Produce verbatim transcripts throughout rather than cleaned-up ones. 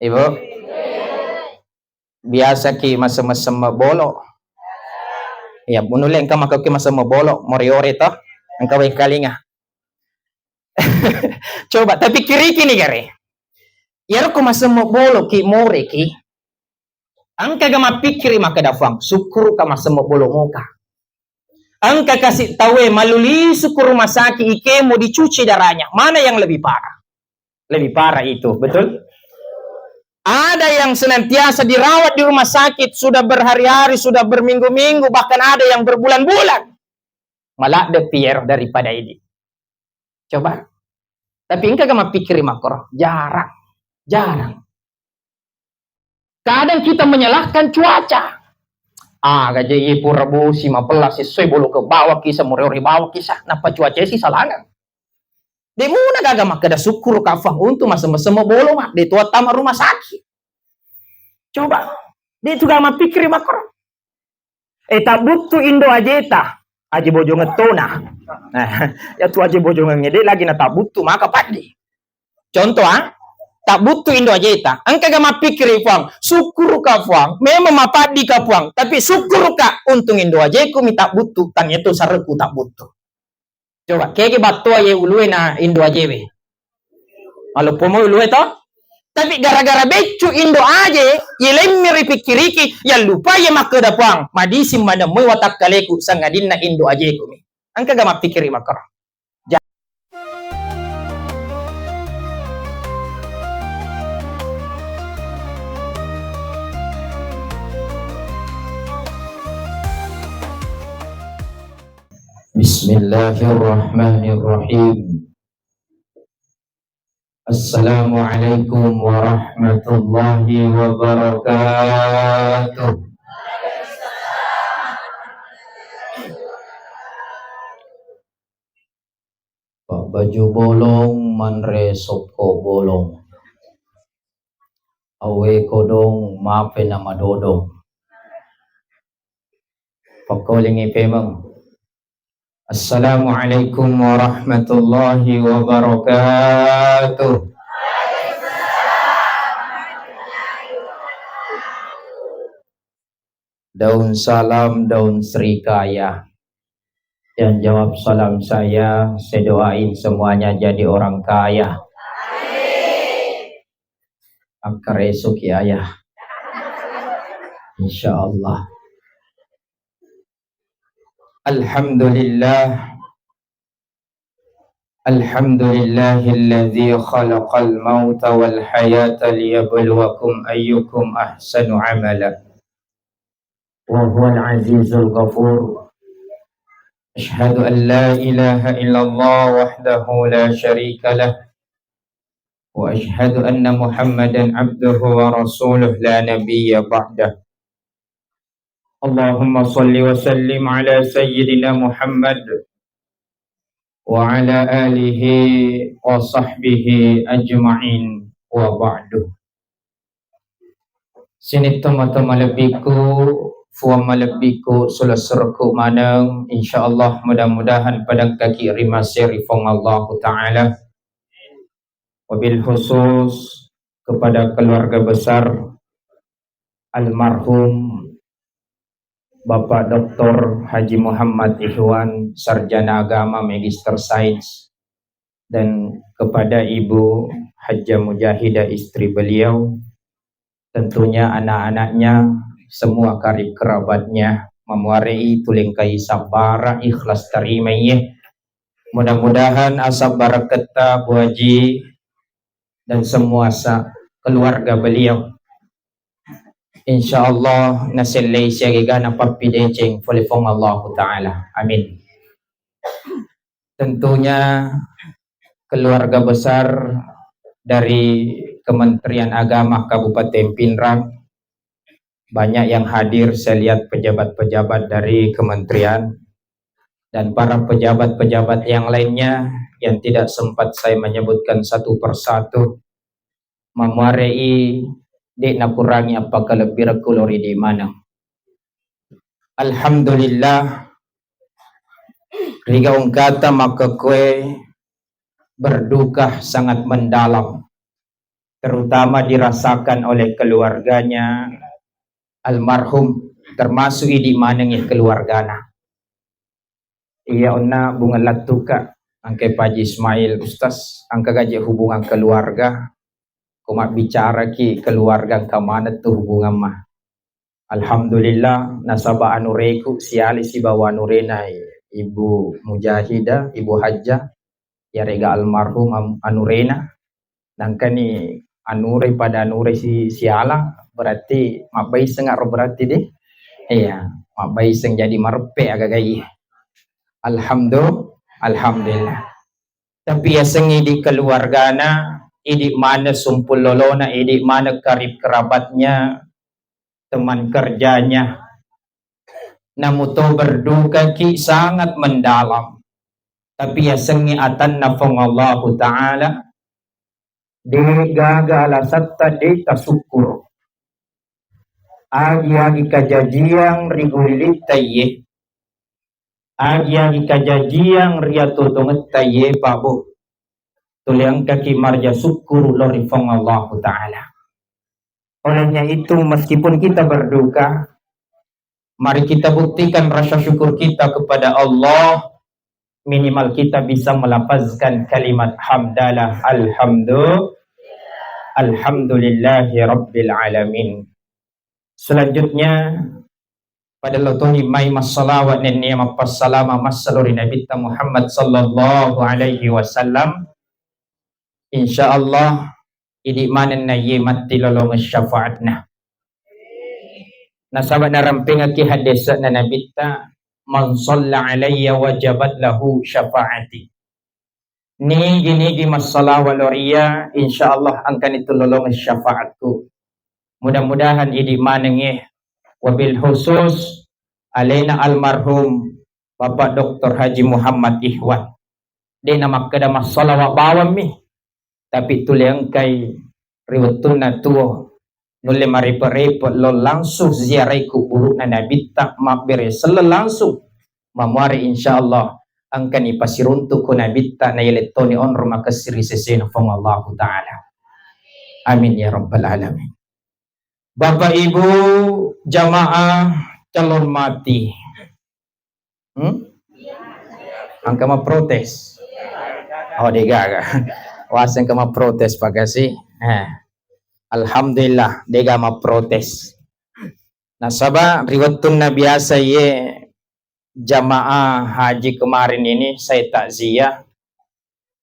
Ibu? Biasa ki masemme-semme bolo? Iya, munulle engka makkekki masemme bolo, more-ore to? Engka wengkalinga. Coba, tapikkiriki ni gare. Iyaro ko masemme bolo ki, more ki. Engkaga mappikkiri makkeda, "Fuang, sukkuruka masemme bolo moka." Engka kasi tauwe mallu lisu ke rumah sakit, ikemo dicuci darahnya. Mana yang lebih parah? Lebih parah itu, betul? Ada yang senantiasa dirawat di rumah sakit, sudah berhari-hari, sudah berminggu-minggu, bahkan ada yang berbulan-bulan. Maladde pier daripada ini. Coba. Tapi engkaga mappikkiri makkoro? Jarang. Jarang. Kadang kita menyalahkan cuaca. Ah, gaje iye pura bosi mapella sessoi bolo ke bawang kisa, more-ore bawang kisa, nappa cuaca si salana. De muna gaga makkeda, "Sukkuruka, Fuang, untu masemme-semme bolo, ma, de to attama rumah sakit." Coba, de tu gaga mappikkiri makkoro. Eh, tabbuttu indo ajeta, aje bojongeng tona. Nah, ya tu aje bojongeng de lagi na tabbuttu maka paddi. Contoh, ah, tabbuttu indo ajeta. Engkaga mappikkiri, "Fuang, sukkuruka, Fuang, memang mapaddi ka, Fuang, tapi sukkuruka untung indo ajeku mi tabbuttu, tania tu sarekku tabbuttu." Coba, kegi battoa ye ulue na indo ajewe? Maloppo mo ulue to? Tapi gara-gara beccu indo aje, ye laimmi ripikkiriki, yallupai ye makkeda, "Fuang, madising manemmoi watakkaleku, sangadinna indo ajeku mi." Engkaga mappikkiri makkoro? Ja- Bismillahirrahmanirrahim. Assalamualaikum warahmatullahi wabarakatuh. Pabbaju bolong, manre sokko bolong. Awe kodong, mape na madodong. Pakkolingi pemeng. Assalamualaikum warahmatullahi wabarakatuh. Daun salam, daun srikaya. Yang jawab salam saya, saya doain semuanya jadi orang kaya. Akkaresuki ayah. Insya Allah. Alhamdulillah. Alhamdulillahilladzi khalaqal mauta wal hayata liyabluwakum ayyukum ahsanu amala. Wa huwal azizul ghafur. Asyhadu an la ilaha illallah wahdahu la syarika lah. Wa asyhadu anna Muhammadan abduhu wa rasuluh la nabiyya ba'dah. Allahumma salli wa sallim ala sayyidina Muhammad wa ala alihi wa sahbihi ajma'in, wa ba'du. Sining tomatoa malebbiku, fuang malebbiku, sulessurekku maneng, insyaallah mudah-mudahan padengkaki ri maseri Fuang Allahu Ta'ala. Wabil khusus kepada keluarga besar almarhum Bapak Doktor Haji Muhammad Ikhwan, Sarjana Agama, Magister Sains, dan kepada Ibu Hajjah Mujahidah, istri beliau, tentunya anak-anaknya, semua karib kerabatnya, mamuarei tulengkai sabbara, ikhlas terima iye. Mudah-mudahan asabbaraketta Bu Haji dan semua sa-, keluarga beliau, insyaallah nasellei siaga egana pappideceng pole Fuang Allahu Ta'ala. Amin. Tentunya keluarga besar dari Kementerian Agama Kabupaten Pinrang, banyak yang hadir, saya lihat pejabat-pejabat dari kementerian dan para pejabat-pejabat yang lainnya yang tidak sempat saya menyebutkan satu persatu. Mamuarei de' nakurangi appakalebbirekku lao ri de' maneng. Alhamdulillah, rigaungkata makkekkoe berduka sangat mendalam. terutama dirasakan oleh keluarganya almarhum, termasuk idi manengngi keluargana. Iya onna bungeng lattuka, angke Paji Ismail, Ustaz, angka gaje hubungan keluarga, ko mabbicaraki keluarga engka maneng tu hubungan ma. Alhamdulillah, nasaba anureku siali sibawa anurena Ibu Mujahidah, Ibu Hajjah, iyarega almarhum am-, anurena. Nangkani anure pada anure si-, siala, berarti mabbaiseng aro berarti deh. Iya, mabbaiseng jadi mareppe agagai. Alhamdulillah, alhamdulillah. Tapi yasengnge idi keluargana, idi maneng sumpung lolona, idi maneng karib kerabatnya, teman kerjanya. Namuto berdukaki sangat mendalam. Tapi yasengnge atanna Puang Allahu Ta'ala, de gaga alasatta de tasukkuru. Agi-agi kajajiang ri gulitta iye, agi-agi kajajiang ri atotongetta iye, Pak Bu, tuli engkaki marja sukkuru lao ri Puang Allahu Ta'ala. Olehnya itu, meskipun kita berduka, mari kita buktikan rasa syukur kita kepada Allah. Minimal kita bisa melafazkan kalimat hamdalah, alhamdu-, alhamdulillahi rabbil alamin. Selanjutnya, pada lotoni mai massalawat nennia mappassalama massalo ri Nabitta Muhammad sallallahu alaihi wasallam. Insya Allah, idi manenna iye matti lolongeng syafaatna. Nasaba narampengaki haddese'na Nabitta, "Man shalla alayya wajabat lahu syafaati." Nigi-nigi massalawa lao ri iya, insya Allah engkani tu lolongeng syafaatku. Mudah-mudahan idi manengnge, wabil khusus alena almarhum Bapak Doktor Haji Muhammad Ikhwan. De namakkeda massalawa bawammi, tapi tuli engkai ri wettunna tuo nulle marepe-repe lao langsung ziarai kuburu'na Nabitta, mabbere selleng langsung. Mamuare insya Allah engkani pasiruntu ko Nabitta, naelettoni onro makessing ri sesena Puang Allahu Ta'ala. Amin ya rabbal alamin. Bapak Ibu jamaah calon mati. Hmm? Engka maprotes? Oh, degaga. Waseng engka maprotes, Pak Kasi. Eh. Alhamdulillah, dega maprotes. Nasaba ri wettunna biasa iye jamaah haji kemarin ini saya takziah.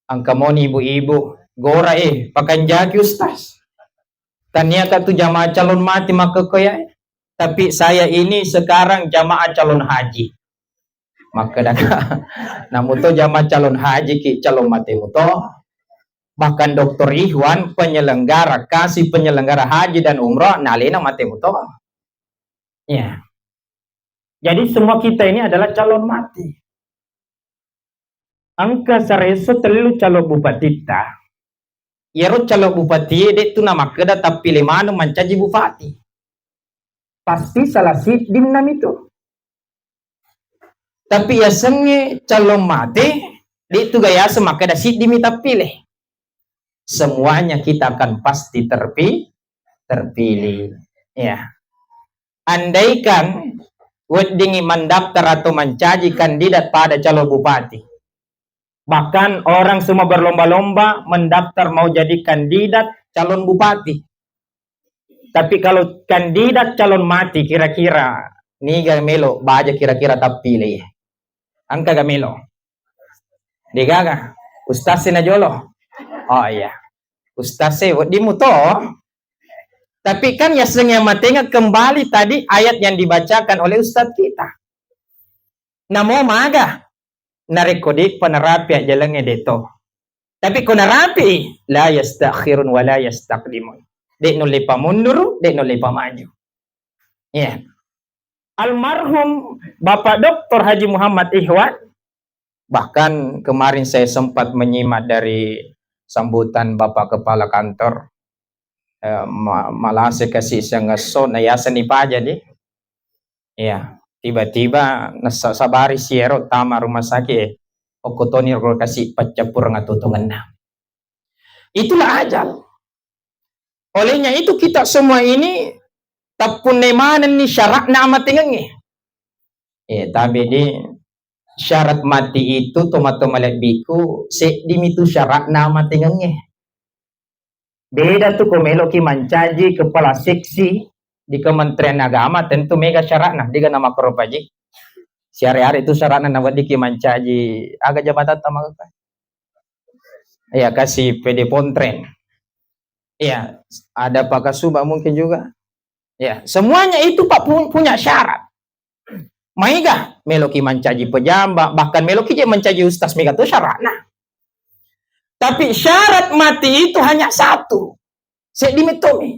Engka moni ibu-ibu, gora eh, pakanjaki Ustaz. Taniaka tu jamaah calon mati makkekkoe. Tapi saya ini sekarang jamaah calon haji. Makkedaka, namuto jamaah calon haji ki, calon mate muto. Bahkan Doktor Ikhwan, penyelenggara, kasih penyelenggara haji dan umroh, nalena mate muto. Ya. Jadi semua kita ini adalah calon mati. Engka saresso tellu calon bupatitta. Iyaro calon bupati de tu namakkeda tappile maneng mancaji bupati. Pasti salah siddinna mitu. Tapi yasengnge calon mate, de tu ga yaseng makkeda siddimi tappile. Semuanya kita akan pasti terpi-, terpilih. Ya. Andaikan weddingngi mendaftar atau mancaji kandidat pada calon bupati, bahkan orang semua berlomba-lomba mendaftar mau jadi kandidat calon bupati. Tapi kalau kandidat calon mati, kira-kira niga melo baja kira-kira tappile? Engka ga melo? Degaga. Ustaz sina jolo. Oh iya. Ustaz e, wedding muto. Tapi kan yaseng yang matenga kembali tadi ayat yang dibacakan oleh ustaz kita. Namo maga? Narekko de'pa narapi ajjalengnge de'to. Tapi ko narapi, la yastakhirun wa la yastaqdimun. De' nulle pamunduru, de' nulle pamaju. Iya. Almarhum Bapak Doktor Haji Muhammad Ikhwan, bahkan kemarin saya sempat menyimak dari sambutan Bapak Kepala Kantor, eh, ma-, malase kasi siang esso, na yaseng ni paja di. Iya, tiba-tiba nasa-, sabari siero tama rumah sakit, eh, okko toni ro kasi paccappureng atutungenna. Itulah ajal. Olehnya itu kita semua ini tappunnai manenni syaratna amatengengnge. Eh, tapi di syarat mati itu, tomatoa malebbiku, seddimi tu syaratna amatengengnge. Beda tu ko meloki mancaji kepala seksi di Kementerian Agama, tentu mega syaratna, dega namakropaji. Siare-are tu syaratna naweddiki mancaji aga jabatan tamaka. Iya, kasih P D Pontren. Iya, ada Pak Kasuba mungkin juga. Ya, semuanya itu, Pak, pu-, punya syarat. Maega meloki mancaji pejabat, bahkan meloki je mancaji ustaz, mega tu syaratna. Tapi syarat mati itu hanya satu. Seddi mettomi.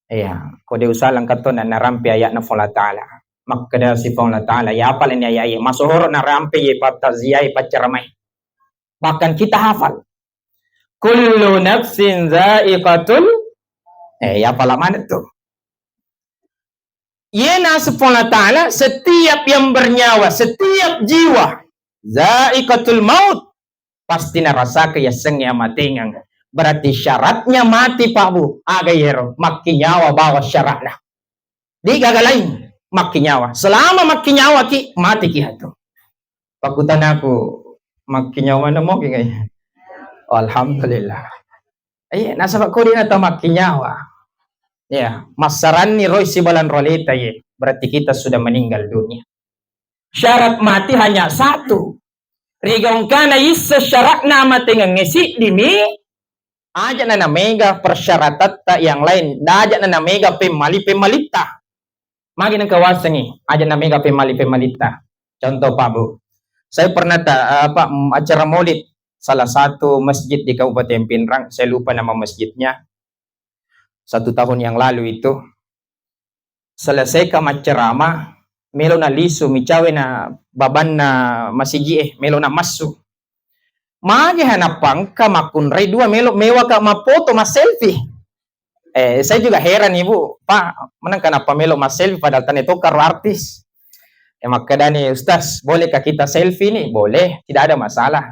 Iya, ko de usaleng katto na narampe ayatna Puang Allah Ta'ala. Makkeda si Puang Allah Ta'ala, ya apal ini ayat, masohoro narampe ye pattaziah, paccaramai. Bahkan kita hafal. Kullu nafsin za'iqatul, eh, ya pala maneng tu. Yena Puang Allah Ta'ala, setiap yang bernyawa, setiap jiwa, za'iqatul maut, pasti narasaka yasengnge amatengeng. Berarti syaratnya mati, Pak Bu. Aga yero, makkinyawa bawa syaratna. Di gaga lain, makkinyawa. Selama makkinyawa ki, mati ki hatu. Pakkutanaku, makkinyawa na moki ngai? Alhamdulillah. Iya, nasaba ko dina tau makkinyawa. Ya, massaranni roi sibalang roleta ye. Berarti kita sudah meninggal dunia. Syarat mati hanya satu. Rigaungkana isso syaratna amatengengnge siddimi, aja na namega persyaratatta yang lain, aja na namega pemmali-pemmalitta. Magi nengka wasengi, aja na mega pemmali-pemmalitta. Contoh, Pak Bu, saya pernah ta-, apa, mm, acara maulid salah satu masjid di Kabupaten Pinrang, saya lupa nama masjidnya. Satu tahun yang lalu itu, selesai ka maccerama, melo na lisu, micawe na babanna masigi e, melo na massu. Magi ha nappa engka makkunrai dua melo mewa ka mappoto, masselfie. Eh, saya juga heran, Ibu, Pak, menang kenapa melo masselfie padahal tane tokka ro artis. Eh, makkedani, "Ustaz, bolehkah kita selfie nih?" "Boleh, tidak ada masalah."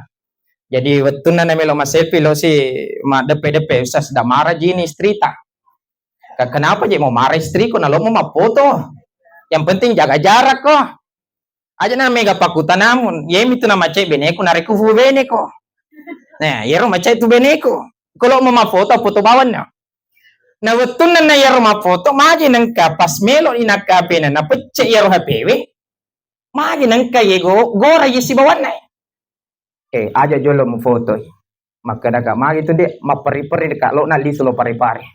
Jadi, wettunna na melo masselfie, lo si maddeppe-deppe, "Ustaz, da mara ji ini istrita." "Ka-, kenapa je mau marah istriku? Na lo mau mappoto. Yang penting jaga jarak ko." Aja na mega pakkutanamu, yemi tu namacai beneku narekko fu beneko. Nah, yero macai tu beneku. Ko lo mau mafoto, foto bawanna. Na wettunna na yero mafoto, maji nengka pas melo inakka apena, na pecce yero H P we. Maji nengka ye go-, gora ye sibawanna. Eh, aja jolo mufotoi. Makkedaka, "Magi tu, Dek, mapperi-peri deka lo na lisu lo pare-pare."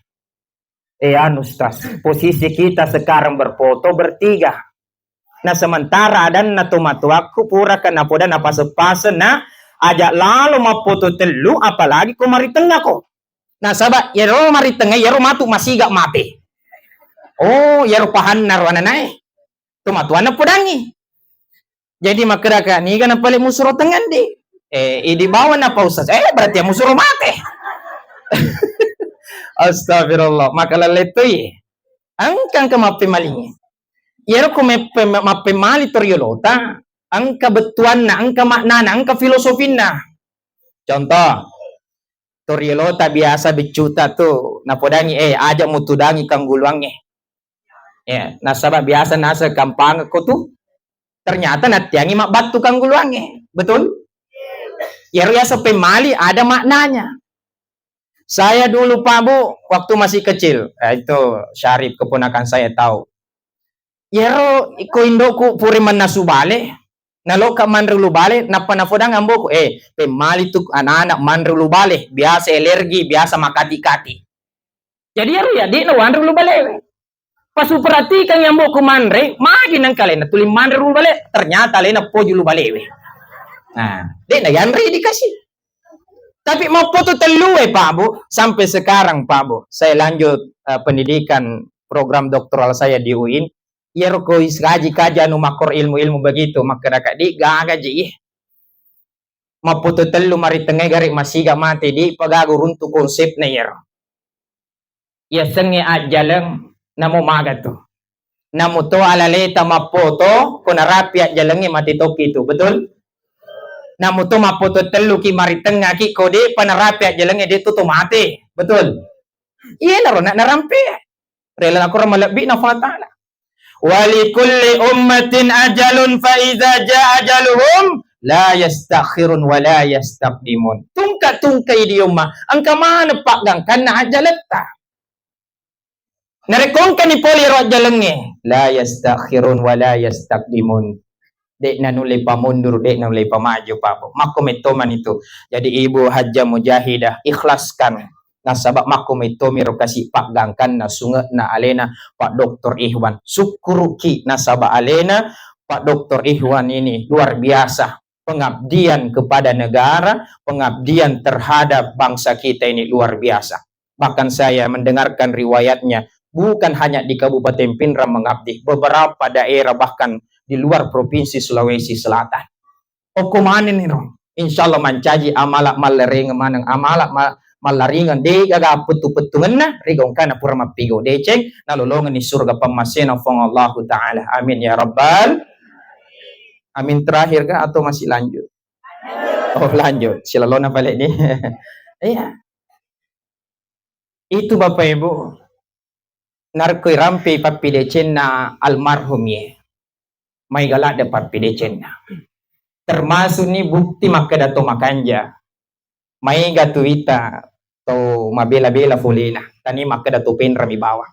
Eh, anu, Ustaz, posisi kita sekarang berfoto bertiga. Nah, sementara adanna tomatoakku puraka napoda napaseng-paseng na aja lalo mappoto tellu, apalagi ko maritengngako. Nasaba yero maritengngai, yero matu masiga mate. Oh, yero pahanna ro ananae. Tomatoanna podangi. Jadi makkedaka, "Niga napale musuro tengngandi?" Eh, idi bawang napa Ustaz. Eh, berarti musuro mate. Astagfirullah, maka lalettoi. Engka, engka mappemalingi. Iyaro ko meppe-, mappemali toriolota, engka bettuanna, engka maknana, engka filosofinna. Contoh, toriolota biasa biccuta tu napodangi, "Eh, aja mutudangi kangguluangnge." Ya, nasaba biasa naseng kampangekko tu, ternyata nattiangi mabbattu kangguluangnge. Betul? Iyaro yaseng pemmali ada maknanya. Saya dulu, Pak Bu, waktu masih kecil, eh, itu Syarif keponakan saya tahu. Iyaro ko indoku pura mannasu bale, naloka manre ulu bale, nappa nafodang amboku, "Eh, pemmali tu anak-anak manre ulu bale, biasa alergi, biasa makati-kati." Jadi iyaro ya, de'na wanre ulu balewe. Pas uperhatikan amboku manre, magi nengka alena tuli manre ulu bale, ternyata alena poji ulu balewe. Nah, de'na yanre dikasih. Tapi mappoto tellue, Pak Bu, sampai sekarang, Pak Bu, saya lanjut, eh, pendidikan program doktoral saya di uin. Iyaro ko is-, kaji-kaji anu makkoro ilmu-ilmu begitu, makkedaka, "Di gaga ji, ih. Mappoto tellu maritengngai gare masiga mate, di pagaga runtu konsepna iyaro." Yasengnge ajjaleng, namo maga tu. Namuto alaleta mappoto, ko narapi ajjalengnge mate tokki tu, betul? Namuto mappoto telluki maritengngaki, ko de'pa narapi ajjalengnge, de' tu to mate, betul? Iyanaro na-, narampe. Rela nakoro malebbi na Allah Ta'ala. "Wa likulli ummatin ajalun fa idza jaa ajaluhum la yastakhirun wa la yastaqdimun." Tungka-tungkai di umma, engka maneng paggangkanna ajaletta. Narekko engkani pole ro ajjalengnge, la yastakhirun wa la yastaqdimun. De'na nulle pamundur, de'na nulle pamaju, Pak. Makko metto mani tu. Jadi Ibu Hajjah Mujahidah, ikhlaskan. Nasaba makko metto mi ro kasi paggangkanna sunge'na alena Pak Doktor Ikhwan. Sukkuruki nasaba alena Pak Doktor Ikhwan ini luar biasa pengabdian kepada negara, pengabdian terhadap bangsa kita ini luar biasa. Bahkan saya mendengarkan riwayatnya, bukan hanya di Kabupaten Pinrang mengabdi, beberapa daerah bahkan di luar Provinsi Sulawesi Selatan. Okko manenni ro. Insyaallah mancaji amala mallareng maneng, amala ma-, mallaringeng, de gaga pettu-pettungenna, rigongkana pura mappigo deceng, nalolongenni surga pammasena Puang Allahu Ta'ala. Amin ya rabbal. Amin terakhir kah atau masih lanjut? Oh, lanjut. Silalona balik nih. Iya. Itu Bapak Ibu. Narekko irampe pappidecenna almarhum ye. Maega ladde pappidecenna. Termasuk ni bukti makkeda to makanja. Maega tu wita to mabela-bela folena. Tani makkeda to penra mi bawang.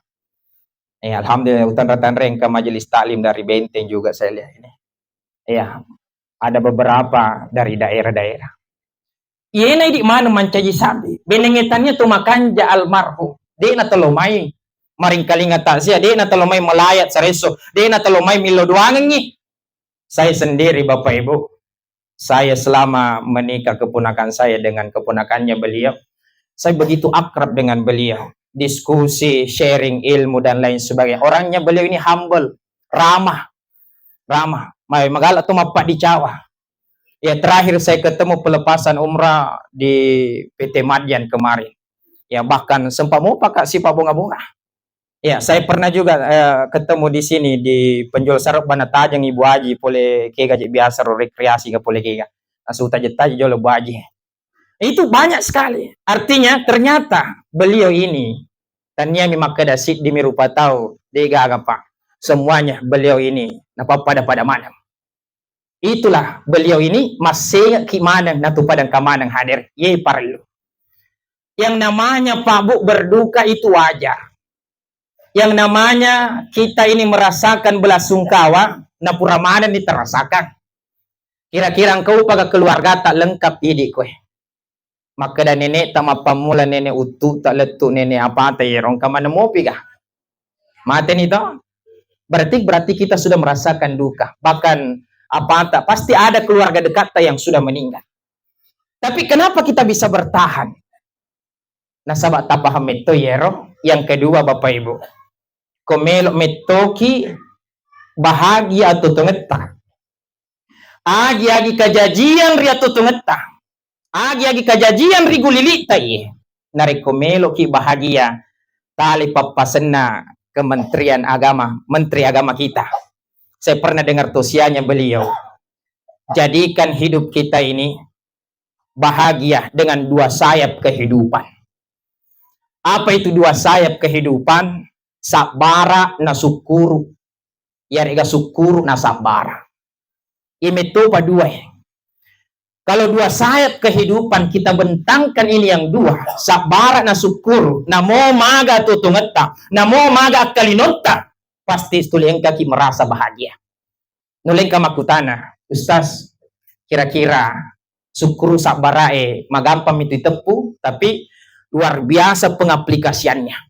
Eh, alhamdulillah, utanra-tanra engka majelis taklim dari Benteng juga saya lihat ini. Iya, ada beberapa dari daerah-daerah. Iyena idi maneng mancaji sabbi. Benengnge tania to makanja almarhum. De'na telo mai maringkalinga takziah, de'na telo mai melayat saresso, de'na telo mai millo doangengngi. Saya sendiri, Bapak Ibu, saya selama menikah keponakan saya dengan keponakannya beliau, saya begitu akrab dengan beliau. Diskusi, sharing ilmu, dan lain sebagainya. Orangnya beliau ini humble, ramah, ramah. Mai magala tu mappaddicawa. Ya, terakhir saya ketemu pelepasan umrah di P T Madian kemarin. Ya, bahkan sempat mopa ka sipa bonga-bonga. Ya, saya pernah juga, eh, ketemu di sini di penjual sarep Bana Tajeng, Ibu Aji, pole kega je biasa ro rekreasi ga pole kega. Langsung taje-taje jolo Bu Aji. Itu banyak sekali. Artinya ternyata beliau ini tania mi makkeda siddi mi rupa tau, de gaga, Pak. Semuanya beliau ini napappada-pada maneng. Itulah beliau ini massengeki maneng natu padang kamaneng hadir. Ye parellu. Yang namanya Pak Bu berduka itu wajar. Yang namanya kita ini merasakan belasungkawa, napura maneng ni terasakan. Kira-kira engkau paga keluarga tak lengkap idi koe. Makkeda nenekta mappammula nene uttuta lettu nene apata yero engka maneng mopi ga? Mateni to? Berarti, berarti kita sudah merasakan duka. Bahkan apata, pasti ada keluarga dekatta yang sudah meninggal. Tapi kenapa kita bisa bertahan? Nasaba tapaham metto yero. Yang kedua, Bapak Ibu, ko melo mettoki bahagia atau tongetta. Agi-agi kajajiang ri atotongetta, agi-agi kajajiang ri gulilitta iye, narekko meloki bahagia, tali pappasenna Kementerian Agama, Menteri Agama kita. Saya pernah dengar tausiahnya beliau, jadikan hidup kita ini bahagia dengan dua sayap kehidupan. Apa itu dua sayap kehidupan? Sabbara na sukkuru. Iyarega sukkuru na sabbara. Iye mettopa dua e. Kalau dua sayap kehidupan kita bentangkan ini yang dua, sabbara na sukkuru, namo maga totongetta, namo maga akkalinotta, pasti tuli engkaki merasa bahagia. Nulengka makkutana, "Ustaz, kira-kira sukkuru sabbarae magampang mi tu iteppu, tapi luar biasa pengaplikasiannya."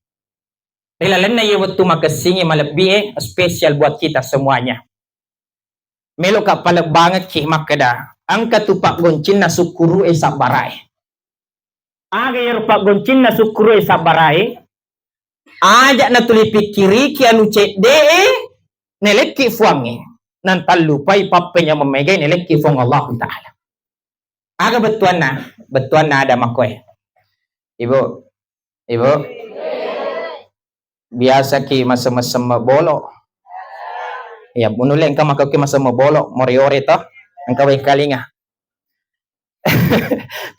Ri lalenna iye wettu makessingnge malebbi e, spesial buat kita semuanya. Meloka palebbangekki makkeda, engka tu paggoncinna sukkuru e sabbarae. Aga iyaro paggoncinna sukkuru e sabbarae? Aja natuli pikkiriki anu cedde e nelekki Fuangnge, nantallupai pappenyameng maega e nelekki Fuang Allahu Ta'ala. Aga bettuanna? Bettuanna ada makkoe. Ibu, Ibu, biasaki masemme-semme bolo? Ya, munulle engka makkoki masemme bolo, more-ore to, engka wengkalinga.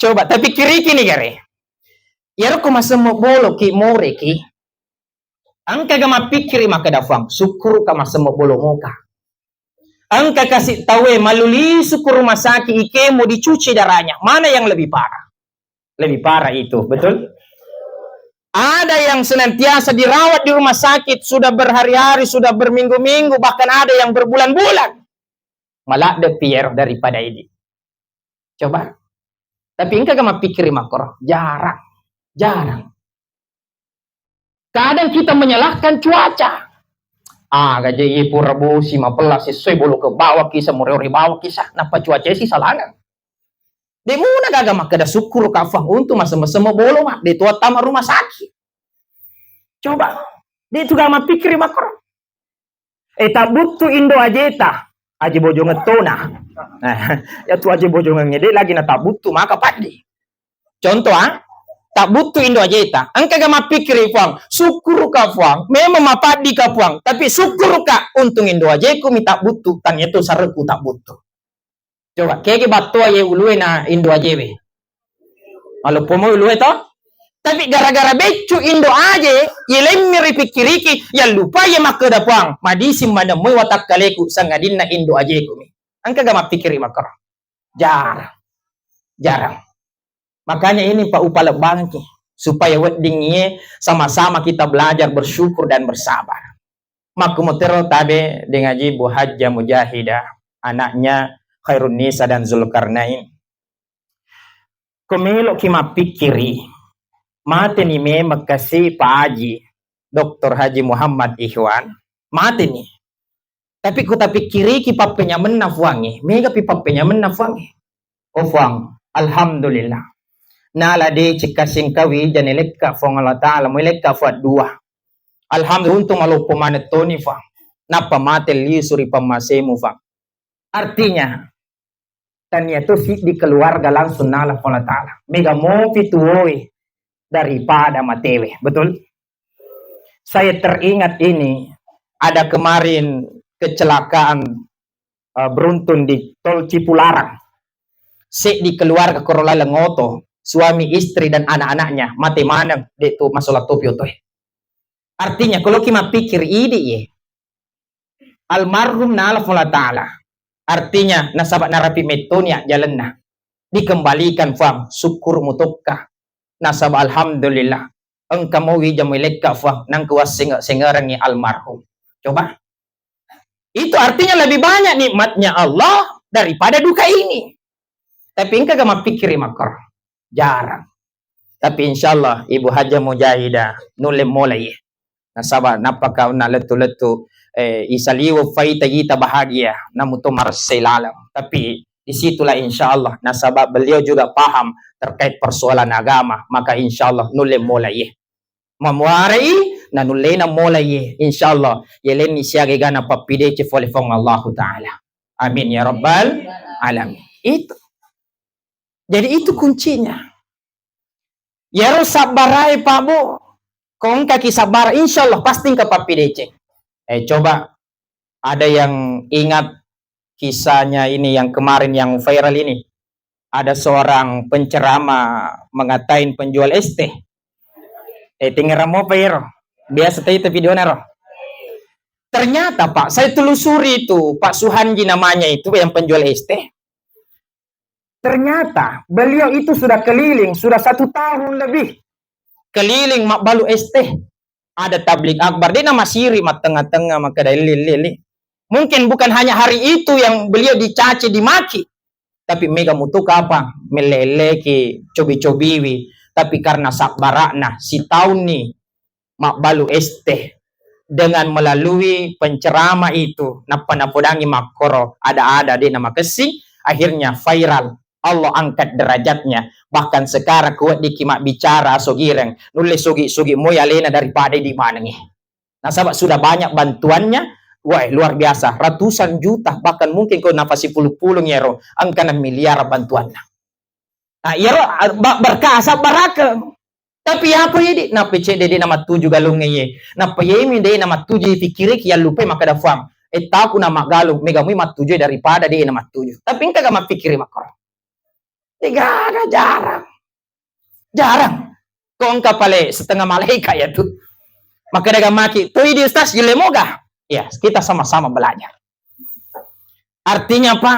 Coba, tapi kiriki ni gare. Iyaro ko masemmo boloki, moreki, engkaga mappikkiri makkeda, "Fuang, sukkuruka masemmo bolo moka." Engka kasi tauwe mallulisu ke rumah sakit, ikemo dicuci darahnya. Mana yang lebih parah? Lebih parah itu, betul? Ada yang senantiasa dirawat di rumah sakit, sudah berhari-hari, sudah berminggu-minggu, bahkan ada yang berbulan-bulan. Maladde pier daripada idi. Coba. Tapi engkaga mappikkiri makkoro? Jarang. Jarang. Kadang kita menyalahkan cuaca. Ah, gaje iye pura bosi mapella sessoi bolo ke bawang kisa, mureore bawang kisa, nappa cuaca si salana. De muna gaga makkeda, "Sukkuruka, Fuang, untung masemme-semme bolo, ma, de to attama rumah sakit." Coba, de tu gaga mappikkiri makkoro. Eh, tabbuttu indo ajeta, aje bojongeng tona. Nah, ya tu aje bojongeng de lagi na tabbuttu maka paddi. Contoh, ah, tabbuttu indo ajeta. Engkaga mappikkiri, "Fuang, sukkuruka, Fuang, memang mapaddi ka, Fuang, tapi sukkuruka untung indo ajeku mi tabbuttu, tania tu sareku tabbuttu." Coba, kege battoa ye ulue na indo ajewe. Maloppo mo ulue to? Tapi gara-gara beccu indo aje, ye lemmi ripikkiriki, yallupai ye makkeda, "Fuang, madising manemmoi watakkaleku, sangadinna indo ajeku mi." Engkaga mappikkiri makkoro? Jarang. Jarang. Makanya ini, Pak, upalebbangki supaya wedding iye sama-sama kita belajar bersyukur dan bersabar. Makkumutero tabe dengaji Bu Hajjah Mujahidah, anaknya Khairunnisa dan Zulkarnain. Ko meloki mappikkiri, mateni memeng kasi Pak Haji, Doktor Haji Muhammad Ikhwan, mateni. Tapi ku tapikkiriki pappenyamenna Fuangnge, megapi pappenyamenna Fuangnge. Oh Fuang, alhamdulillah. Nala deceng kasi engka wija naelekka Fuang Allah Ta'ala, muelekka Fuang dua. Alhamdulillah, untung maloppo maneng toni, Fuang. Nappa mate lisu ri pammasemu, Fuang. Artinya, tania to siddi keluarga langsung nala Fuang Allah Ta'ala. Mega mopi tuwoe daripada matewe. Betul? Saya teringat ini, ada kemarin kecelakaan, eh, beruntun di Tol Cipularang. Seddi keluarga koro laleng oto, suami, istri, dan anak-anaknya, mate maneng, de tu masola topi otoe. Artinya, kalau ki mappikir idi ye, almarhum nala Fuang Allah Ta'ala. Artinya, nasaba narapi mettoni ajjalenna. Dikembalikan, Fuang, syukur mutokka. Nasaba alhamdulillah, engka mo wija muilekka, Fuang, nangka wassenge-, sengerengngi almarhum. Coba. Itu artinya lebih banyak nikmatnya Allah daripada duka ini. Tapi engkaga mappikiri makkoro? Jarang. Tapi insyaallah Ibu Hajjah Mujahidah nulle mola iye. Nasaba nappaka unna lettu-lettu, eh, isaliweng faita ita bahagia, namu to maressai laleng. Tapi disitulah insyaallah nasaba beliau juga paham terkait persoalan agama, maka insyaallah nulle mola iye. Mamuarai nanullena mola iye, insyaallah yelenni siaga egana pappidece fole Fuang Allahu Ta'ala. Amin ya rabbal alamin. Itu. Jadi itu kuncinya. Yaro sabbarae, Pak, Bu. Ko engkaki sabbara, insyaallah pasti engka pappideceng. Eh, coba ada yang ingat kisahnya ini yang kemarin yang viral ini? Ada seorang penceramah mengatain penjual es teh. Eh, tengngerang mopa ero. Biasa tau itu videona ro. Ternyata, Pak, saya telusuri itu, Pak Suhanji namanya itu yang penjual es teh. Ternyata beliau itu sudah keliling, sudah satu tahun lebih keliling mabbalu es teh. Ada tablig akbar, de namasiri mattengnga-tengnga makkeda, "Elli, elli, elli." Mungkin bukan hanya hari itu yang beliau dicaci, dimaki, tapi mega mutu kapang melle-elleki, cobi-cobiwi. Tapi karena sabbara'na, sitaunni mabbalu es teh. Dengan melalui penceramah itu, nappa napodangi makkoro, ada-ada de namakessing, akhirnya viral. Allah angkat derajatnya. Bahkan sekarang kuweddikki mabbicara asogireng, nulle sugi-sugi moi alena daripada idi manengngi. Nasaba sudah banyak bantuannya, wah, luar biasa, ratusan juta, bahkan mungkin ko napasipulung-pulung ero, engkana miliar bantuanna. Nah, iyaro, ah, ba-, berkah, asabbarakeng. Tapi apa ye, Dik? Nappa cedde de namattuju galungnge ye. Nappa yemi de namattuju ipikkiriki, yallupai makkeda, "Fuang, ettaku namaggalung, mega mui mattuju daripada de namattuju." Tapi engkaga mappikiri makkoro? Degaga, jarang. Jarang. Ko engka pale setengah malaika ya tu. Maka dagang maki, "Toi di Ustaz, yule moga." Ya, kita sama-sama belajar. Artinya apa?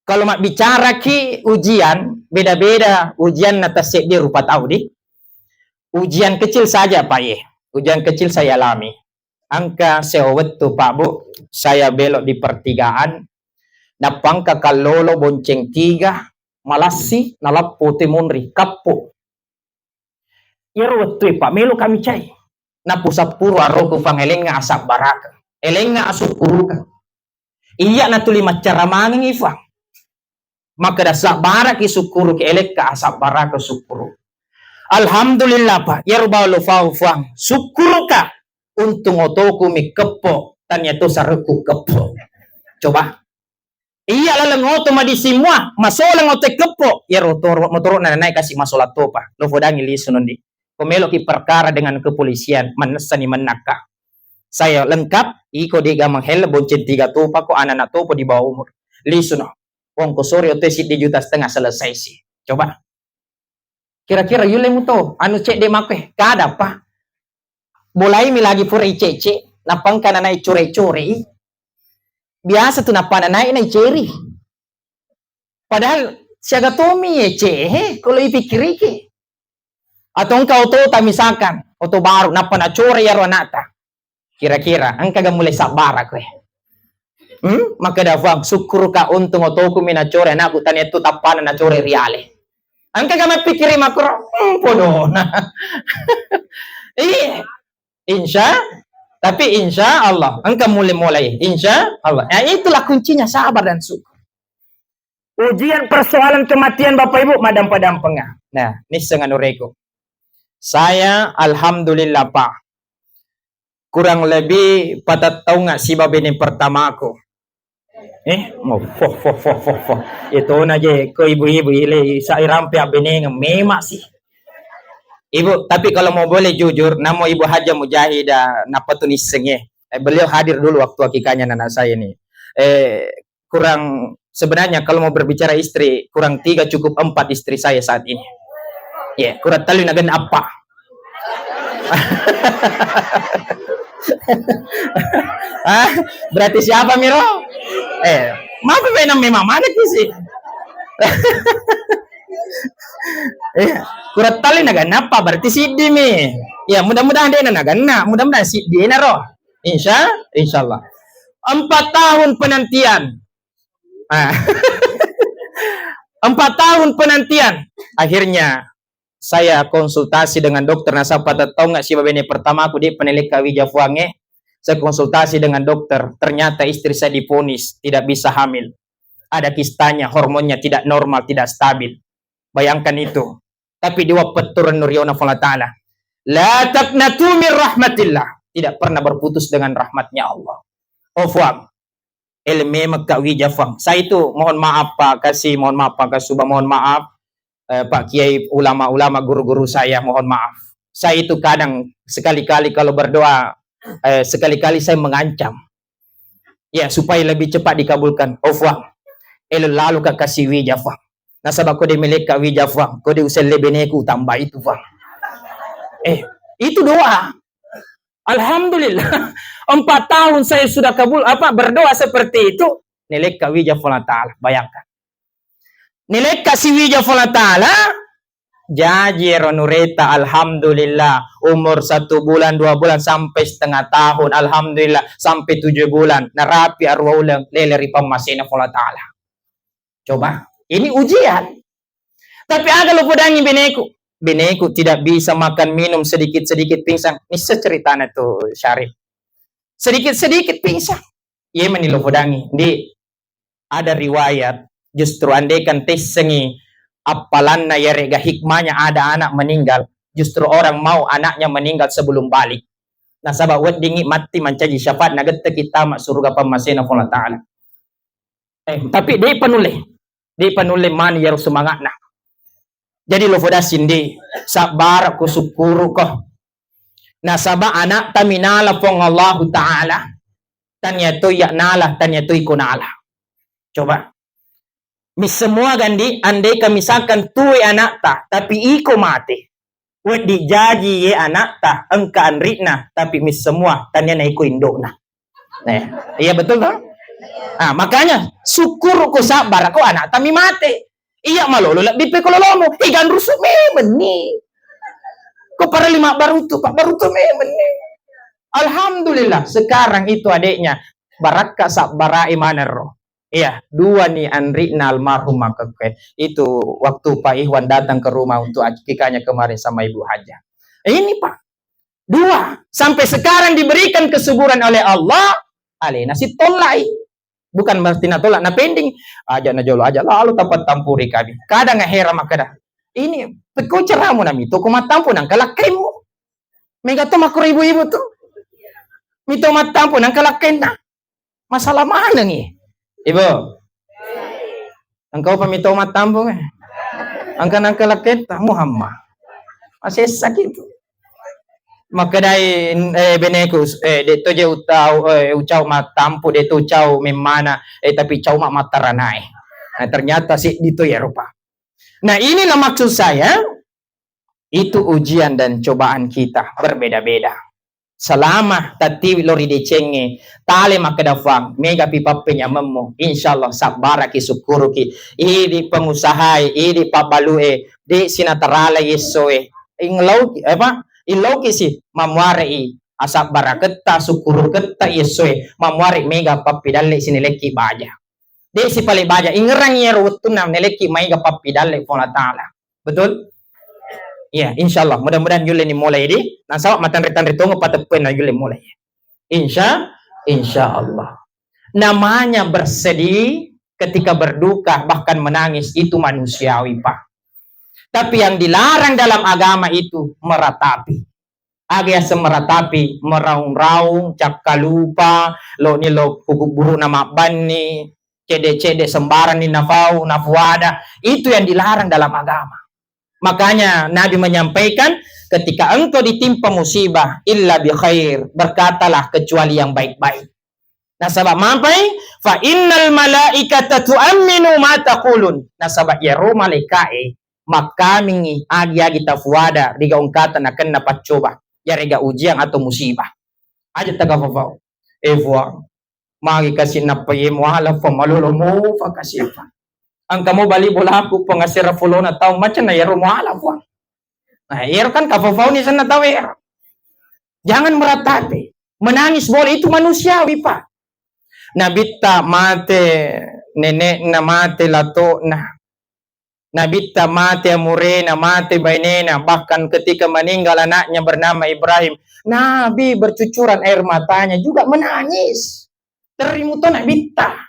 Kalau mabbicara ki ujian, beda-beda ujian na tasseddi rupa tau di. Ujian kecil saja, Pak, ye. Ujian kecil saya alami. Engka sewa wettu, Pak, Bu, saya belok di pertigaan, nappa engka kallolo bonceng tiga, malassi, nalappo te munri, kappo. Iyaro wettue, Pak, melo kami cai. Napusappuru aroku, Fang, elengnga asabbaraka. Elengnga asukkuruka. Iya natuli maccara mangengngi, Fang. Makkeda, "Sabbaraki sukkuruki, elekka asabbaraka sukkuru." Alhamdulillah, Pak. Iyaro bawang lo fau, Fang. Sukkuruka. Untung otoku mi keppo, tania to sarekku keppo. Coba. Iya laleng oto madising mua, masolang oto keppo. Iyaro toro, motoro na naik kasi masolang topa. Lo fodangi lisu nondi. Ko meloki perkara dengan kepolisian, mannessani mennakka. Saya lengkap, iko de gamang helm, bonceng tiga topa ko anak-anak topa di bawah umur. Lisu no. Ongkos sore oto siddi juta setengah selesai si. Coba. Kira-kira yulle muto, anu cedde makke, kada pa. Bolai mi lagi pura icece, nappa engka nanai core-core i. Biasa tu nappa nanai na iceri. Padahal siaga tomi ece, he, kalau ipikiriki. Atau engka oto ta misalkan, oto baru, nappa nacore yaro anakta. Kira-kira, engka ga mulai sabbara koe? Hmm? Makkeda Fuang, sukkuruka untung otoku mi nacore anakku, tania tu tappana nacore riale. Engka ga mappikiri makkuro? Hmm, podona. Iya. Insya, tapi insya Allah, engka mulai-mulai. Insya Allah. Ya, itulah kuncinya sabar dan syukur. Ujian persoalan kematian Bapak Ibu, madampa-dampenga. Nah, nisseng anu reko. Saya, alhamdulillah, Pak. Kurang lebih patettaunga siba bene pertamaku. Eh, mo, foh, foh, foh, foh, foh. Itu na je, ko ibu-ibu ile, sa irampe abbenengeng, memang sih. Ibu, tapi kalau mau boleh jujur, namo Ibu Haja Mujahidah, napa tu nisseng, eh. Eh, beliau hadir dulu waktu akikahnya anak saya ini. Eh, kurang, sebenarnya kalau mau berbicara istri, kurang tiga cukup empat istri saya saat ini. Ya, kurang telu nagen apa? Ah, berarti siapa miro? Eh, maaf, memang mana kisi? Eh, kurang telu nagen apa? Berarti siddi mi. Ya, mudah-mudahan dia nagenna, mudah-mudahan siddi na roh. Insya, insya Allah. Empat tahun penantian. Ah. Empat tahun penantian. Akhirnya saya konsultasi dengan dokter, nasaba patettaunga siba bene pertamaku, de penelekka wija Fuangnge. Saya konsultasi dengan dokter, ternyata istri saya divonis tidak bisa hamil. Ada kistanya, hormonnya tidak normal, tidak stabil. Bayangkan itu. Tapi diwapettureng nuriona Fuang Allah Ta'ala. La taqnatu min rahmatillah. Tidak pernah berputus dengan rahmatnya Allah. Oh Fuang, ele memekka wija Fuang. Saya itu mohon maaf Pak Kasi, mohon maaf Pak Kasuba, mohon maaf, eh, Pak Kiai, ulama-ulama, guru-guru saya, mohon maaf. Saya itu kadang sekali-kali kalau berdoa, eh, sekali-kali saya mengancam. Ya, supaya lebih cepat dikabulkan. Oh Fuang, ele lalu ka kasi wija Fuang. Nasaba ko de melekka wija Fuang, ko de uselle beneku tambah itu Fuang. Eh, itu doa. Alhamdulillah. Empat tahun saya sudah kabul, apa, berdoa seperti itu. Nelekka wija Fuang Allah Ta'ala. Bayangkan. Nelekka si wija Fuang Allah Ta'ala, jaji ero nureta, alhamdulillah. Umur satu bulan, dua bulan, sampai setengah tahun, alhamdulillah. Sampai tujuh bulan, narapi arua uleng, lele ri pammasena Fuang Allah Ta'ala. Coba, ini ujian. Tapi aga lo podangi beneku? Beneku tidak bisa makan minum, sedikit-sedikit pingsan. Nissa ceritana tu Syarif. Sedikit-sedikit pingsan. Iya mani lo podangi. Di, ada riwayat, justru andaikan tessengi appalanna yarega hikmahnya ada anak meninggal, justru orang mau anaknya meninggal sebelum balik. Nasaba weddingi matti mancaji syafaat nagetteki tama suruga pammasena Fuang Allah Ta'ala. Eh, tapi de panulle. De panulle mani yaro semangatna. Jadi lo fodasi ndi, sabbara ko, sukkuru ko. Nasaba anakta minala Fuang Allahu Ta'ala, tania to iya nala, tania to iko nala. Coba. Misseng mua gandi, andai ka misalkan tuwe anakta, tapi iko mate. Weddi jaji ye anakta, engka anri'na, tapi mi semua tania naiko indo'na. Eh, iya betul toh? Ah, makanya syukur ko sabar ko anakta mi mate. Iya malolo lebbi pe ko lolomu. Iganrusu memenni. Ko para lima barutu, Pak barutu memenni. Alhamdulillah, sekarang itu adiknya barakka sabbarai manero. Iya, dua ni anri'na almarhum makkekke. Itu waktu Pak Ikhwan datang ke rumah untuk akikahnya kemarin sama Ibu Hajah. Ini, Pak, dua. Sampai sekarang diberikan kesuburan oleh Allah, alena sitollai. Bukan berarti natolak, napending. Aja najolo, aja lalu tapat tampuri kami. Kadang hera makkeda, ini pekko ceramu nami tu ko mattampu nangka lakkaimu. Mega to makkuro ibu-ibu tu. Mito mattampu nangka lakkainna. Masalah manengi. Ibu. Engka upa mito mattampu, eh. Engka nangka lakkaitta Muhammad. Masessa kitu. Makkedai, eh, beneku, eh, de to je utau, eh, ucau mattampu, de to ucau memmana, eh, tapi cau ma mattaranae. Nah, ternyata seddi to ya rupa. Nah, inilah maksud saya, itu ujian dan cobaan kita berbeda-beda. Selama tattiwi lo ri decengnge, tale makkeda Fuang, mega pi pappenyamemmu, insyaallah sabbaraki sukkuruki, idi pengusahai, idi pabbalue, de sinatarala yessoe, inglauki, apa, illauki si, mamuarei asabbaraketta, sukkuruketta yessoe, mamuare mega pappidalle sinelekki baja. De sipale baja, ingerang yero wettunna nelekki maega pappidalle Puang Allah Taala. Betul? Iya, insyaallah. Mudah-mudahan yulle ni mulai di. Nasaba matanre-tanre tongo pateppenna yulle mulai. Insya, insyaallah. Namanya bersedih ketika berduka, bahkan menangis, itu manusiawi, Pak. Tapi yang dilarang dalam agama itu meratapi. Aga yaseng meratapi, meraung-raung, cakkalupa, lo ni lo kukuburuna mabbanni, cede-cede sembarang ni nafau, nafuada. Itu yang dilarang dalam agama. Makanya Nabi menyampaikan, ketika engkau ditimpa musibah, illa bi khair, berkatalah kecuali yang baik-baik. Nasaba mapai, fa innal malaikata tu'amminu ma taqulun. Nasaba iyaro malaika'e makkamingi agi-agi tafuada riga ongkata nakenna paccoba, yarega ujian atau musibah. Aja tagafafau. Eh, Fuang, magi kasi nappa ye muala, Fuang, malolo mufa kasi, Fuang. Engka mo bali bolaku, Fuang, asera folona tau macam na yaro muala, Fuang. Nah, yaro kan kafafauni senna tau yaro. Jangan meratapi. Menangis boleh, itu manusiawi, Pak. Nabitta mate nenekna, mate lato'na. Nabitta mate amurena, mate bainena. Bahkan ketika meninggal anaknya bernama Ibrahim, Nabi bercucuran air matanya juga menangis. Terri muto Nabitta.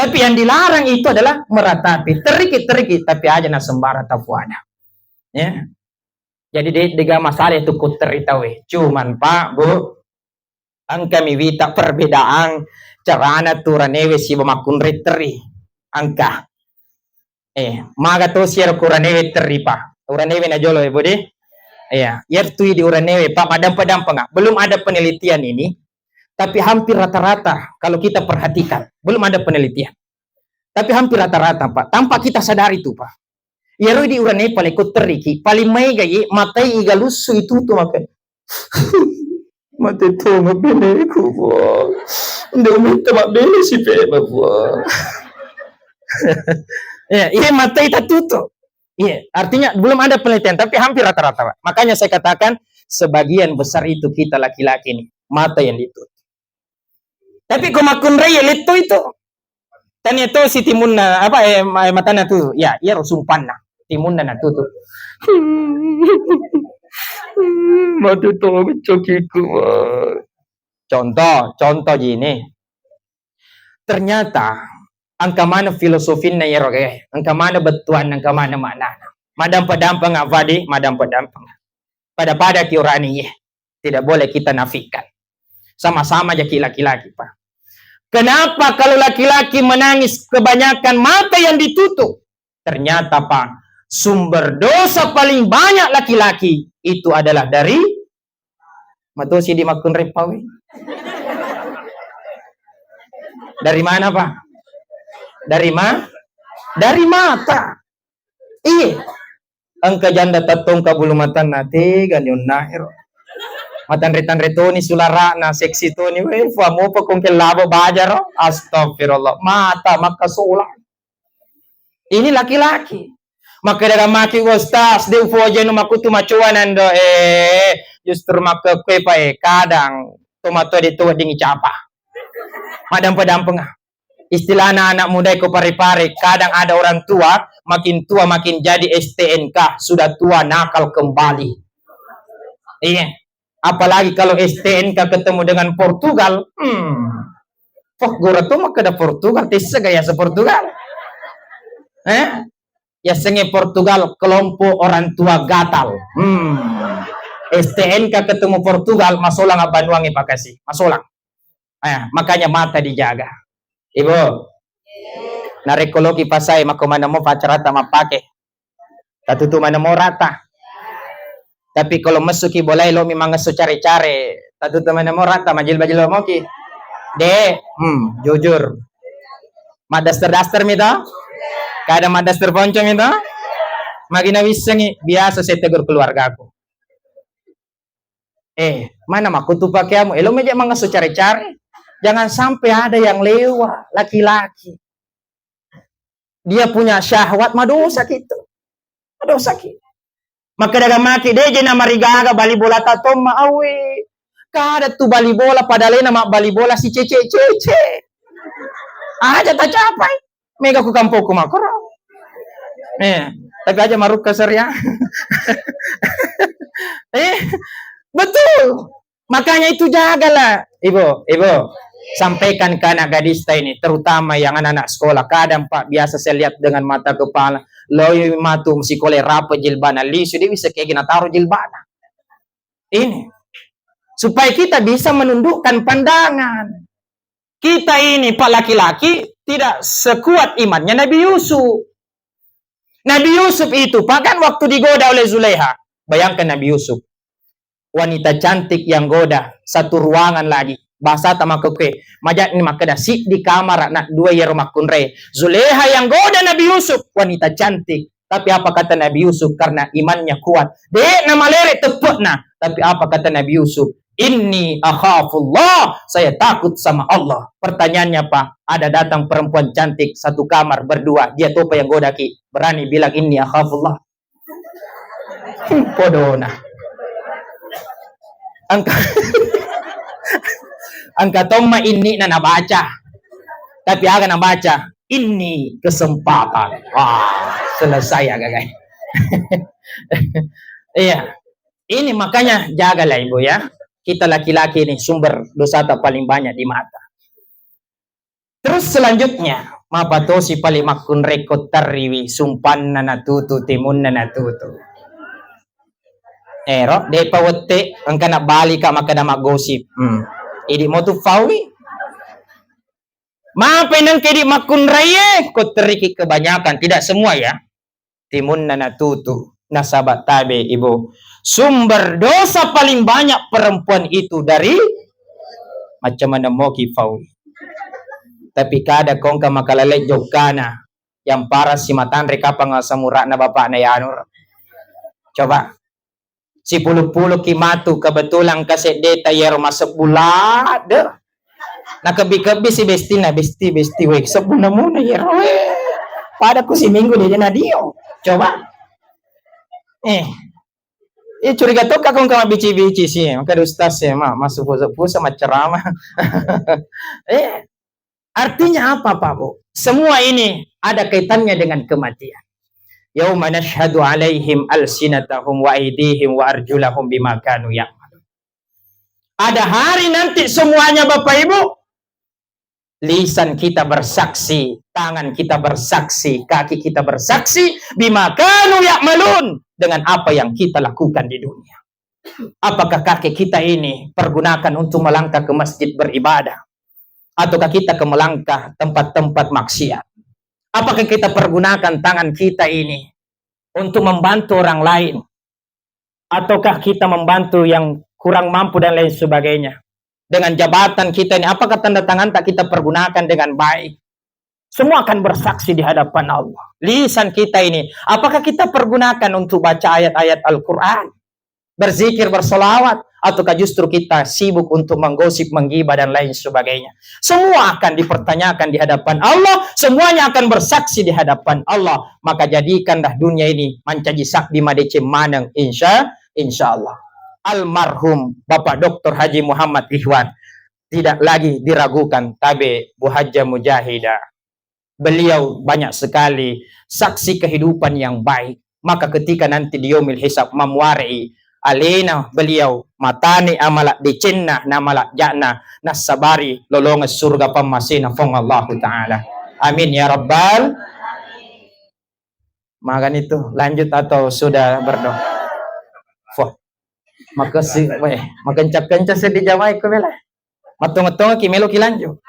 Tapi yang dilarang itu adalah meratapi. Teriki, teriki, tapi aja na sembarang tafuada. Ya. Jadi de, dega masalah itu ku terri tauwe. Cuman, Pak, Bu, engka mi wita perbedaan carana tu uranewe siba makkunrai terri. Engka. Eh, maga tosi ero ku uranewe terri, Pak. Uranewe najolo, eh, Bu, de. Iya, iyartu idi uranewe, Pak, madampa-dampanga. Belum ada penelitian ini, tapi hampir rata-rata kalau kita perhatikan, belum ada penelitian. Tapi hampir rata-rata, Pak. Tanpa kita sadari tuh, Pak. Iyaro idi uranewe pale ko terriki, paling maega ye, matai iga lussu itu tuh makai. Mate tonga beneku, Puang. Nde umitta mabbene si pema, Puang. Ya, iya, mata itu tutup. Iya, artinya belum ada penelitian, tapi hampir rata-rata, Pak. Makanya saya katakan, sebagian besar itu kita laki-laki nih, mata yang ditutup. Tapi ko makkunrai ya letto itu. Tania to si timunna, apa, eh, ma-, eh, matana tu. Ya, iya ro sumpanna. Timunna na tutup. Mate to cokiku. Contoh, contoh gini. Ternyata engka maneng filosofinna iyaro, eh, engka maneng bettuanna, engka maneng maknana. Madampa-dampang apa di? Madampa-dampang. Pada-pada ki urane, iya. Tidak boleh kita nafikan. Sama-sama jaki laki-laki, Pak. Kenapa kalau laki-laki menangis kebanyakan mata yang ditutup? Ternyata, Pak, sumber dosa paling banyak laki-laki itu adalah dari matosi di makkunrai pawe. Dari mana, Pak? Dari ma-, dari mata. Iya. Engka janda tattongka bulu matanna, tega ni onnaero. Matanre-tanre toni sulara'na, seksi toni, weh, fua mopa kongke labo bajaro. Astagfirullah, mata makkasola. Ini laki-laki. Makkeda maki, "Ustaz, de ufoje nu makutu macoa nando." Eh, justru makkekue pa, eh, kadang tomatoa de to wedding capa. Madampe-dampenga. Istilahna anak muda ko pare-pare, kadang ada orang tua, makin tua makin jadi S T N K, sudah tua nakal kembali. Iya. Apalagi kalau S T N K ketemu dengan Portugal, hmm. Poh, gora tu makkeda Portugal, tessa gaya se Portugal. Eh? Yasengnge Portugal, kelompok orang tua gatal. Hmm. S T N K ketemu Portugal, masolang abbanuangnge pakasi. Masolang. Eh, makanya mata dijaga. Ibu, narekko loki pasai, makko maneng mo pacarata mappake. Tatutu maneng mo rata. Tapi kalau messuki bolai lomi mangesso care-care, tatutu maneng mo rata, majilba-jilba moki. De, hmm, jujur. Maddaster-daster mi to? Kada maddaster ponco mi to? Magi nawissengi, biasa saya tegur keluargaku. Eh, mana makutu pakeamu? Elo meja mangesso care-care. Jangan sampai ada yang lewat, laki-laki. Dia punya syahwat, madosa kita. Madosa kita. Makkeda maki, de je namarigaga bali bola ta tomma, awe. Kada tu bali bola, padahal na mabbali bola si cece-cece. Aja tacapai. Mega ku kampokku makkoro. Eh, tapi aja marukka seria. Eh, betul. Makanya itu jagalah, Ibu, Ibu. Sampaikan ke anak gadista ini, terutama yang anak-anak sekolah. Kadang, Pak, biasa saya lihat dengan mata kepala, loi matu sikola rapi jilbana, lisu, dia bisa kayak gini taruh jilbana. Ini. Supaya kita bisa menundukkan pandangan. Kita ini, Pak, laki-laki tidak sekuat imannya Nabi Yusuf. Nabi Yusuf itu, Pak, kan waktu digoda oleh Zulaiha. Bayangkan Nabi Yusuf. Wanita cantik yang goda, satu ruangan lagi. Bahasa ta makkekue, majak ni makkeda, siddi kamar na dua yero makkunrai. Zulaiha yang goda Nabi Yusuf, wanita cantik. Tapi apa kata Nabi Yusuf? Karena imannya kuat. De na malere teppe'na. Tapi apa kata Nabi Yusuf? "Inni akhafullah, saya takut sama Allah." Pertanyaannya apa? Ada datang perempuan cantik satu kamar berdua, dia topa yang godaki. Berani bilang, "Inni akhafullah"? Podona. Engka, engka tomma inni'na nabaca. Tapi aga nabaca? "Ini kesempatan." Wah, selesai aga, guys. Iya. Ini makanya jagalah, Ibu, ya. Kita laki-laki ini sumber dosa tak paling banyak di mata. Terus selanjutnya, mapatosi pale makkunrai ko tarriwi, sumpanna natutu, timunna natutu. Ero, depa wette, engka nabbalika makkeda maggosip. Hmm. Idi mo tu fawi. Mape nengke di makkunrai, ko terriki kebanyakan, tidak semua ya. Timunna natutu, nasaba tabe, Ibu. Sumber dosa paling banyak perempuan itu dari macam mana moki fawi. Tapi kada kongka makalale jokkana, yang parah si matanre kapang asam uratna bapakna Yanur. Coba. Sipuluk-pulukki matu, kebetulan kaseddeta yero masebbu ladde. Nakebbi-kebbi si bestina, "Besti, besti, weh, sebbu namuna yero, weh." Pada ku siminggu dia nadio. Coba. Eh. Eh, curiga tokka kong kama bici-bici sih. Maka ustaz sih, ma, masuk pusat-pusat macerama. Eh, Artinya apa, Pak, Bu? Semua ini ada kaitannya dengan kematian. "Yauma nashhadu 'alaihim alsinatahum wa aidihim wa arjulahum bima kanu ya'malun." Ada hari nanti semuanya, Bapak Ibu, lisan kita bersaksi, tangan kita bersaksi, kaki kita bersaksi, "bima kanu ya'malun", dengan apa yang kita lakukan di dunia. Apakah kaki kita ini pergunakan untuk melangkah ke masjid beribadah? Ataukah kita ke melangkah tempat-tempat maksiat? Apakah kita pergunakan tangan kita ini untuk membantu orang lain? Ataukah kita membantu yang kurang mampu dan lain sebagainya? Dengan jabatan kita ini, apakah tanda tangan tak kita pergunakan dengan baik? Semua akan bersaksi di hadapan Allah. Lisan kita ini, apakah kita pergunakan untuk baca ayat-ayat Al-Quran? Berzikir, bersolawat, ataukah justru kita sibuk untuk menggosip, menggibah, dan lain sebagainya? Semua akan dipertanyakan di hadapan Allah, semuanya akan bersaksi di hadapan Allah. Maka jadikanlah dunia ini mancaji sabbi madeceng maneng, insya, insya Allah. Almarhum Bapak Doktor Haji Muhammad Ikhwan tidak lagi diragukan, tabe Bu Hajjah Mujahidah. Beliau banyak sekali saksi kehidupan yang baik. Maka ketika nanti di yaumil hisab, mamuare'i alena beliau, matane amala decenna na amala ja'na, nassabari lolongeng surga pammasena Puang Allahu Ta'ala. Amin ya rabbal. Makan itu lanjut atau sudah berdoa? Wah, makasih, weh, makencang-kencang sedih jamai ko bela. Mattonga-tonga ki melo ki lanjut.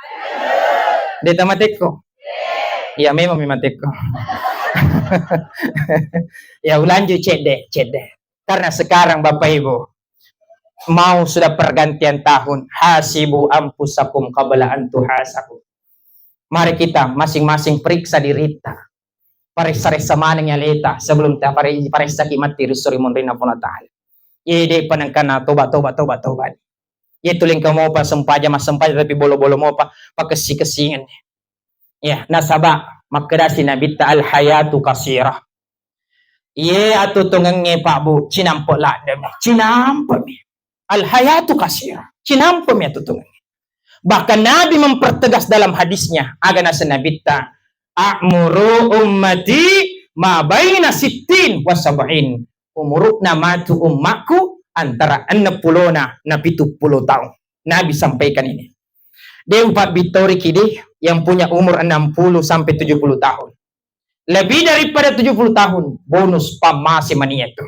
De tamatekko. Iya, memang mi matekko. Ya, ulanjut cedde, cedde. Karena sekarang Bapak Ibu mau sudah pergantian tahun, hasibu anfusakum qabla an tuhasabu. Mari kita masing-masing periksa dirita. Paressa-ressa maneng aleta sebelum ta pare-, paressaki matti ri esso ri munrinna Puang Allah Ta'ala. Ye de panengkana toba, toba, toba, toba. Ye tulingka mopa sempajang, massempajang tapi bolo-bolo mopa pakessi-kessingeng. Ya, nasaba makkedasi Nabitta, "Al hayatu kasirah." Ye atutungengnge, Pak Bu, cinampe laddemi, cinampe mi. Al hayatu kasirah, cinampe mi atutungengnge. Bahkan Nabi mempertegas dalam hadisnya, aga naseng Nabitta, "A'muru ummati ma baina sittin wa sab'in." Umurukna matu ummakku antara enneppulona na pituppulo taung. Nabi sampaikan ini. De upabbittoriki de yang punya umur enam puluh sampai tujuh puluh tahun. Lebih daripada tujuh puluh tahun, bonus pammase mania tu.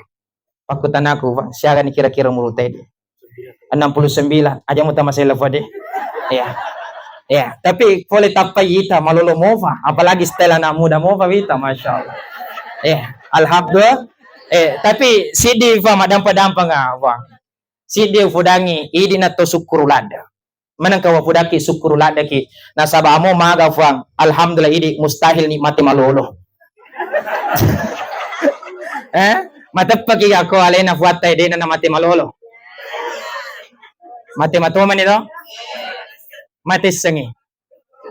Pakkutanaku, Pak, siagani kira-kira umur tadi? Enam puluh sembilan. Aja mu tamasela pade. Ya. Ya, tapi pole tappa ita malolo mofa, apalagi setelah anak muda mofa wita, Masya Allah. Ya, alhamdulillah. Eh, tapi sidi fa madampa-dampa nga, Pak. Sidi ufudangi, idi na to sukkuru ladde. Manengka wapudaki sukkuru laddeki. Nasaba amo maga, Fuang. Alhamdulillah, idi mustahil ni mate malolo. Eh? Mateppaki gako alena Fuatta, dena na mate malolo. Mate matoa mani to? Mate sengi.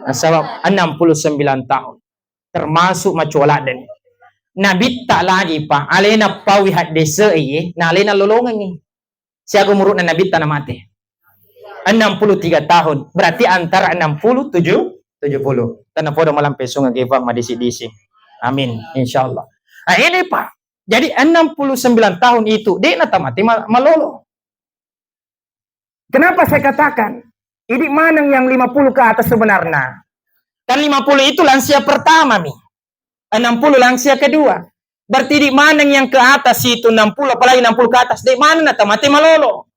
Nasaba enam puluh sembilan tahun. Termasuk macoa laddeni. Nabitta lagi pa, alena pawi haddese iye, na alena lolongengi. Siaga umuruna Nabitta namate? Enam puluh tiga tahun. Berarti antara enam puluh tujuh, tujuh puluh. Tanah podo malampe sungai gevang madisi-disi. Amin. Insya Allah. Nah, ini, Pak. Jadi enam puluh sembilan tahun itu, de natamate ma-, malolo. Kenapa saya katakan? Idi maneng yang lima puluh ke atas sebenarnya. Kan lima puluh itu lansia pertama mi. Enam puluh lansia kedua. Berarti idi maneng yang ke atas itu enam puluh, apalagi enam puluh ke atas, de maneng natamate malolo.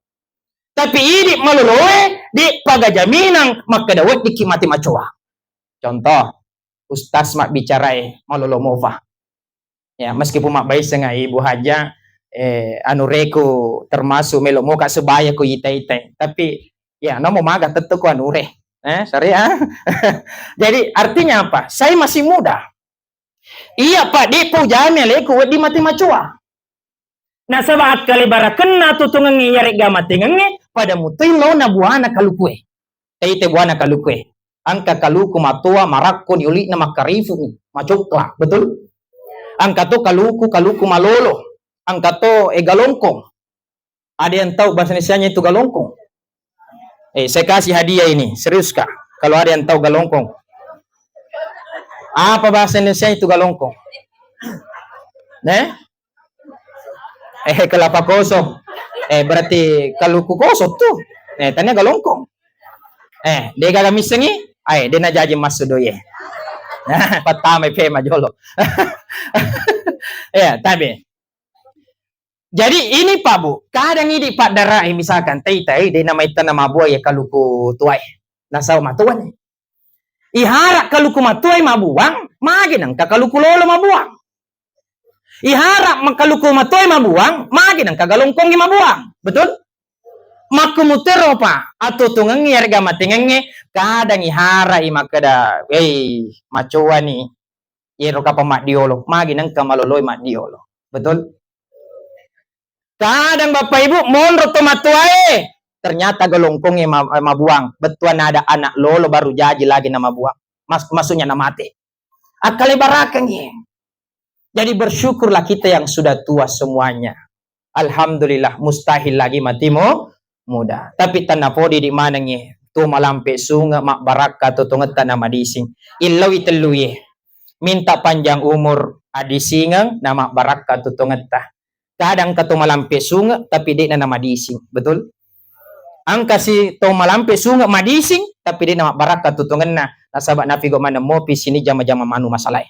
Tapi idi maloloe, de paga jaminang makkeda weddikki mate macoa. Contoh, ustaz mabbicarae malolo mofa. Ya, meskipun mabbaiseng Ibu Haja, eh, anu reku termasuk melo moka sebaya ku ita-ita. Tapi ya, namo maga tettu ku anu re. Eh, sorry ya. Jadi artinya apa? Saya masih muda. Iya, Pak, de pau jami aleku wedding mate macoa. Nasaba akkalibarakenna tutungengnge iyaregga matengengnge pada mutoi laona buana kalukue. Taite buana kalukue. Engka kaluku matoa marakko ni uli'na makkarifu ni, macokla, betul? Engka to kaluku, kaluku malolo. Engka to, eh, galongkong. Ada yang tahu bahasa Indonesianya itu galongkong? Eh, saya kasih hadiah ini, serius, Kak. Kalau ada yang tahu galongkong. Apa bahasa Indonesia itu galongkong? Eh? Eh, kelapa kosong. Eh, berarti kaluku kosong tu. Eh, tania galongkong. Eh, de gaga missengi? Ai, de najaji massu doye. Pertama pe majolo. Ya, tabe. Jadi ini, Pak Bu, kadang idi paddarai misalkan taitai de namaitta na mabua ya kaluku tuai. Nasau matuani. Ihara kaluku matoai mabuang, magi nengka kaluku lolo mabuang. Ihara ma-, kaluku matoai mabuang, magi nengka galongkongngi mabuang. Betul? Makkumutero pa, atutungengngi yarega matengengnge, kadang iharai makkeda, "Wei, macoani, iyero kapang maddiolo, magi nengka maloloi maddiolo." Betul? Kadang Bapak Ibu, monro to matuae, ternyata gelongkongnge ma-, mabuang. Bettuanna ada anak lolo baru jaji lagi na mabuang. Mas-, maksudnya na mate. Akkalebarakeng, iya. Jadi bersyukurlah kita yang sudah tua semuanya. Alhamdulillah, mustahil lagi mati mu-, muda. Tapi tenna podi di manengngi, tu malampe sunge mabbarakka totongetta na madising. Illoi tellu ye. Minta panjang umur adisingeng na mabbarakka totongetta. Kadang engka to malampe sunge tapi de'na na madising, betul? Engka si to malampe sunge madising tapi de'na mabbarakka tutungenna, nasaba nafigo maneng mopi sini jama-jama manu masalae.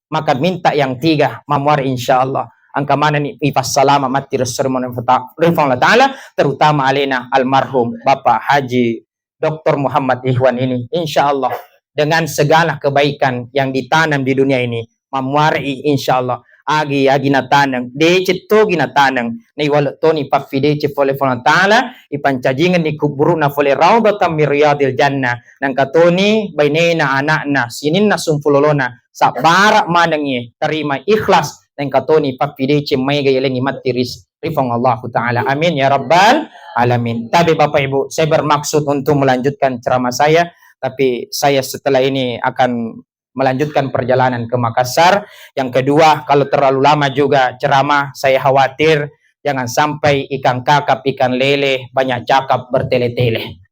Maka minta yang tiga, mamuare insyaallah. Engka manenni ipassalama matti ri esso ri Puang Allah Ta'ala, terutama alena almarhum Bapak Haji Doktor Muhammad Ikhwan ini, insya Allah, dengan segala kebaikan yang ditanam di dunia ini, mammuarei, insya Allah, agi-agi nataneng, deceng togi nataneng, naiwale toni paffideceng fole Puang Allah Ta'ala, ipancajingenni kuburu'na fole raudhatan min riyadil jannah, nengka toni bainena, anakna, sininna sumpulolona, sabbara manengngi, terima ikhlas, nengka toni paffideceng maega yalengngi matti ri, ri Puang Allahu Ta'ala. Amin ya rabbal alamin. Tapi Bapak Ibu, saya bermaksud untuk melanjutkan ceramah saya, tapi saya setelah ini akan melanjutkan perjalanan ke Makassar. Yang kedua, kalau terlalu lama juga ceramah, saya khawatir jangan sampai ikan kakap, ikan lele, banyak cakap, bertele-tele.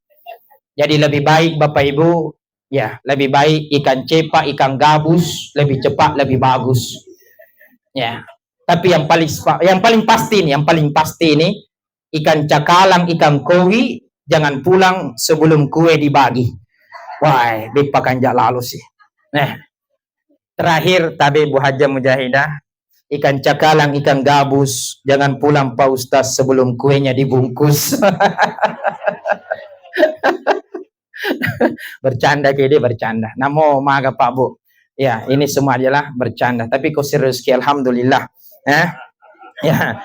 Jadi lebih baik Bapak Ibu, ya, lebih baik ikan cepak, ikan gabus, lebih cepat, lebih bagus. Ya. Tapi yang paling spa-, yang paling pasti ini, yang paling pasti ini, ikan cakalang, ikan kowi, jangan pulang sebelum kue dibagi. Wah, beppa kanja lalo sih. Nah, terakhir, tabe Bu Hajjah Mujahidah, ikan cakalang, ikan gabus, jangan pulang Pak Ustaz sebelum kuenya dibungkus. Bercanda, kede bercanda. Namo maga Pak Bu. Ya, ini semua adalah bercanda. Tapi kau serius ki, alhamdulillah. Eh? Ya.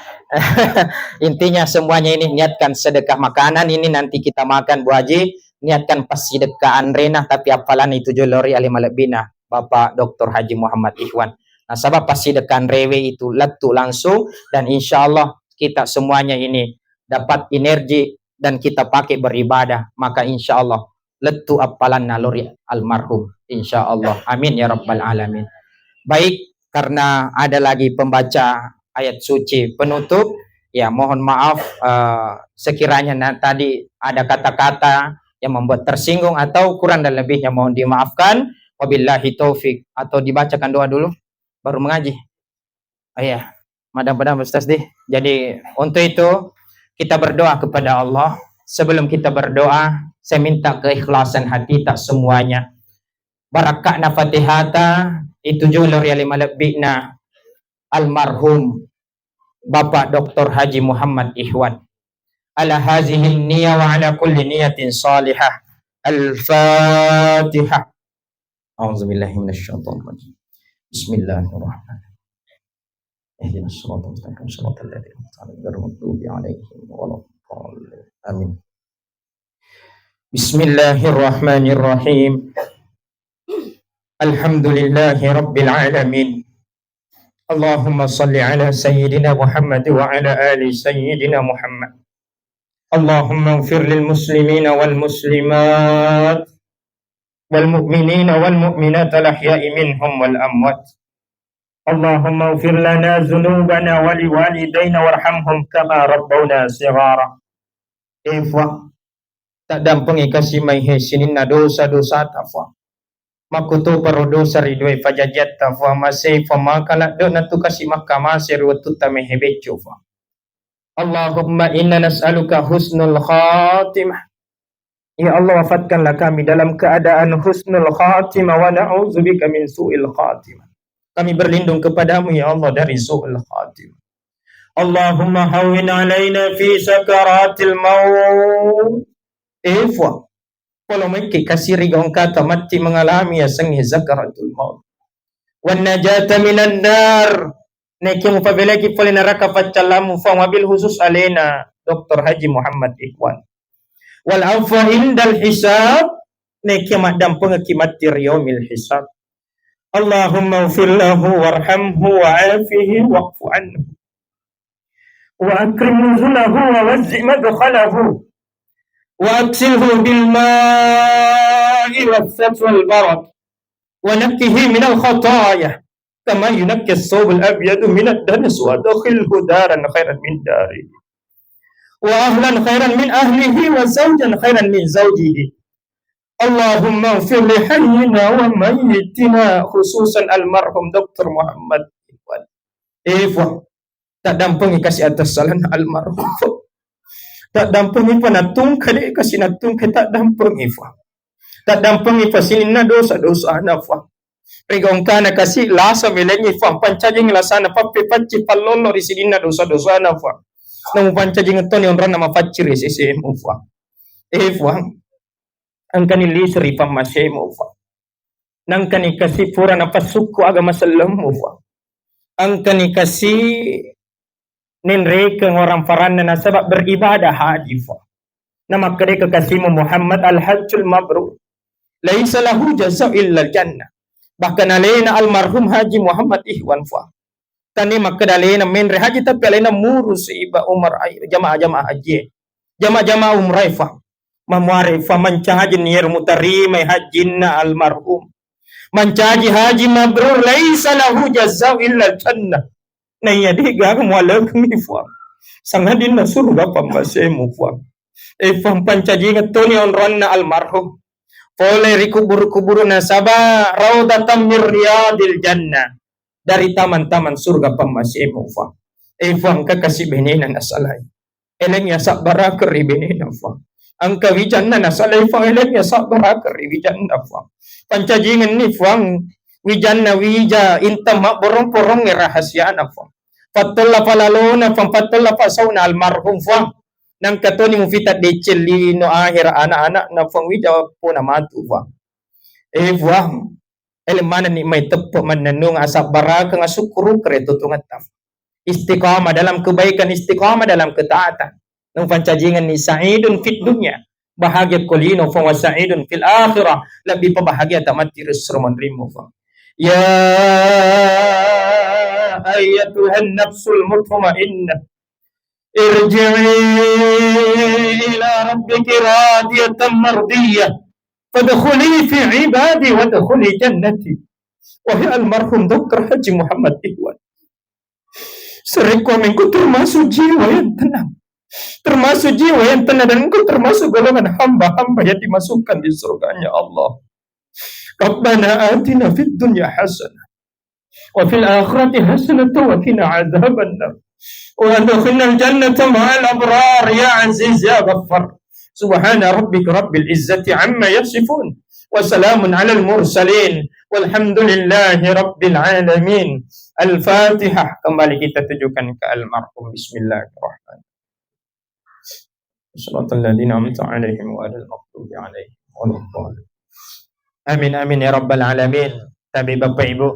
Intinya semuanya ini niatkan sedekah makanan ini nanti kita makan Bu Haji, niatkan passidekka anrena tapi appalanna itu jolori ale malebbina Bapak Doktor Haji Muhammad Ikhwan. Nasaba passidekka anrewe itu lettu langsung dan insya Allah kita semuanya ini dapat energi dan kita pakai beribadah, maka insya Allah lettu appalanna lori almarhum. Insya Allah. Amin ya rabbal alamin. Baik, karena ada lagi pembaca ayat suci penutup, ya mohon maaf, eh, sekiranya na-, tadi ada kata-kata yang membuat tersinggung atau kurang dan lebihnya mohon dimaafkan. Wabillahi taufik. Atau dibacakan doa dulu, baru mengaji. Oh iya, madang-madang Ustaz deh. Jadi untuk itu kita berdoa kepada Allah. Sebelum kita berdoa, saya minta keikhlasan hati tak semuanya. Barakakna Fatihata itu jolo ri ale malebbi'na almarhum Bapak Doktor Haji Muhammad Ikhwan. Ala hazihi niyya wa ala kulli niyatin salihah. Al-Fatihah. A'udzubillahi minasyaitonir rajim. Bismillahirrahmanirrahim. Ihdinas siratal mustaqim, siratal ladzina an'amta 'alaihim, ghairil maghdubi 'alaihim waladdallin. Amin. Bismillahirrahmanirrahim. Alhamdulillahi rabbil alamin. Allahumma salli ala sayyidina Muhammad wa ala ali sayyidina Muhammad. Allahumma ighfir lil muslimina wal muslimat wal mu'minina wal mu'minat al ahya'i minhum wal amwat. Allahumma ighfir lana dzunubana wa liwalidaina warhamhum kama rabbawna shighara. E Puang, taddampengi kasi maihe sininna dosa-dosata, Puang. Makkutoparo dosa ri dua pajajiatta, Puang, masei, Puang, maka ladde'na tu kasi makkamase ri wettutta maihe beccu, Puang. Allahumma inna nas'aluka husnul khatimah. Ya Allah, wafatkanlah kami dalam keadaan husnul khatimah wa na'udzubika min su'il khatimah. Kami berlindung kepadamu, ya Allah, dari su'il khatimah. Allahumma hawwin alaina fi sakaratil maut. E Puang, polo mekke kasiri gaung kata matti mengalami yasengnge sakaratul maut. Wan najata minan nar. Nekke mupabelaki pole neraka paccallamu, Puang, wabil khusus alena Doktor Haji Muhammad Ikhwan. Wal afwa indal hisab, nekia maddampengekki matti ri yaumil hisab. Allahumma ighfir lahu warhamhu wa afihi wa'fu anhu. Wa akrim nuzulahu wa wasi' madkhalahu. Wa aghsilhu bil ma'i was salji wal barad. Wa naqqihi minal khataya. Kama yunaqqa thawbul abyadu minad danas wa adkhilhu daran khairan min dari. Wa ahlan khairan min ahlihi wa zawjan khairan min zawjihi. Allahumma ighfir li hayyina wa mayyitina, khususan almarhum Doktor Muhammad Ikhwan. Eh, Fuang, taddampengi kasi atas salana almarhum, Fuang. Taddampengi pa nattungka de kasi nattungka, taddampengi, Fuang. Taddampengi pa sininna dosa-dosana, Fuang. Rigongkana kasi lasa melengi, Fuang. Pancajing lasana pappe pacci pallollo ri sininna dosa-dosana, Fuang. Namu pancajing toni onronna mapacci ri sesemu, Fuang. Eh, Fuang. Engkani lisu ri pammasemu, Fuang. Nangkani kasi pura napassukku agama sellemmu, Fuang. Engkani kasi nenrekeng orang paranna nasaba beribadah haji, Fuang. Namakkedai kekasihmu Muhammad al-hajjul mabrur. Laisa lahu jazau illal jannah. Bahkan alena almarhum Haji Muhammad Ikhwan, Fuang. Tania makkeda alena menre haji, tapi alena murusi iba umar ai-, jamaah-jamaah haji. Jamaah-jamaah umrah, Fuang. Mamuare, Fuang, mancaji niyero mutarimai hajinna almarhum. Mancaji haji mabrur laisa lahu jazau illa jannah. Naiya de gaga mualekmi, Fuang. Sangadinna surga pammasemu, Fuang. Eh, Fuang, pancajingeng toni onronna almarhum. Pole ri kuburu-kuburu nasaba raudatan min riyadil jannah. Dari taman-taman surga pammasemu, Fuang. Eh, Fuang, kekasih benena nasalai. Eleng ya sabbaraka ri benena, Fuang. Engka wijanna nasalai, Fuang, eleng ya sabbaraka ri wijanna, Fuang. Pancajingenni, Fuang, wijanna wija intang mabborong-porong rahasiana, Fuang. Pattolla palalona, Fuang, pattolla pasauna almarhum, Fuang. Nangka toni mufita deceng lino ahera anak-anakna, Fuang, wija pona matu, Fuang. Eh, Fuang, eleng manenni mai teppe mannennung asabbarakeng asukkurukeng ri tutungetta. Istiqamah dalam kebaikan, istiqamah dalam ketaatan. Nung pancajingenni sa'idun fid dunya, bahagia ko lino, fa wa sa'idun fil akhirah, lebbi pabahagia tamatti ri suro monrimmu, Fuang. Ya ayyatuhan nafsul mutmainnah, irji'i ila rabbiki radiyatan mardiyah, fadkhuli fi ibadi wadkhuli jannati. Wahai almarhum Doktor Haji Muhammad Ikhwan, serekko mengko termasuk jiwa yang tenang, termasuk jiwa yang tenang, dan engkau termasuk golongan hamba-hamba yang dimasukkan di surganya Allah. Rabbana atina fid dunya hasanah wa fil akhirati hasanatan wa qina adzabannar. Wa adkhilnal jannata ma'al abrar ya Aziz ya Ghaffar. Subhana rabbika rabbil izzati amma yasifun. Wa salamun alal mursalin. Walhamdulillahi rabbil alamin. Al-Fatihah. Kembali kita tujukan ke almarhum. Bismillahirrahmanirrahim. Shiratal ladzina an'amta 'alaihim ghairil maghdubi 'alaihim waladdallin. Amin, amin ya rabbal alamin. Tapi Bapak Ibu,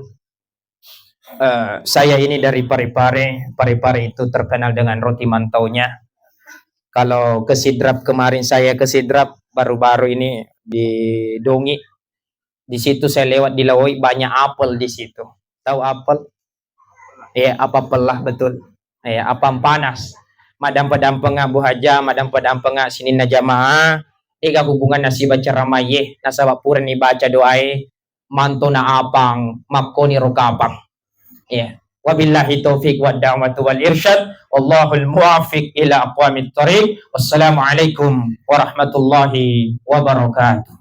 eh, saya ini dari Parepare. Parepare itu terkenal dengan roti mantaunya. Kalau ke Sidrap, kemarin saya ke Sidrap, baru-baru ini di Dongi. Di situ saya lewat di Lawoi, banyak apel di situ. Tahu apel? Ya, apa pelah betul. Ya, apa panas. Madampa-dampenga Bu Haja, madampa-dampenga sininna jamaah. Ega hubunganna sibaca ceramah ye, nasaba purani baca doae, mantona apang, makkoni ro kapang. Ya. Wabillahi taufiq wad da'watu wal irsyad. Wallahul muwaffiq ila aqwamit thariq. Wassalamualaikum warahmatullahi wabarakatuh.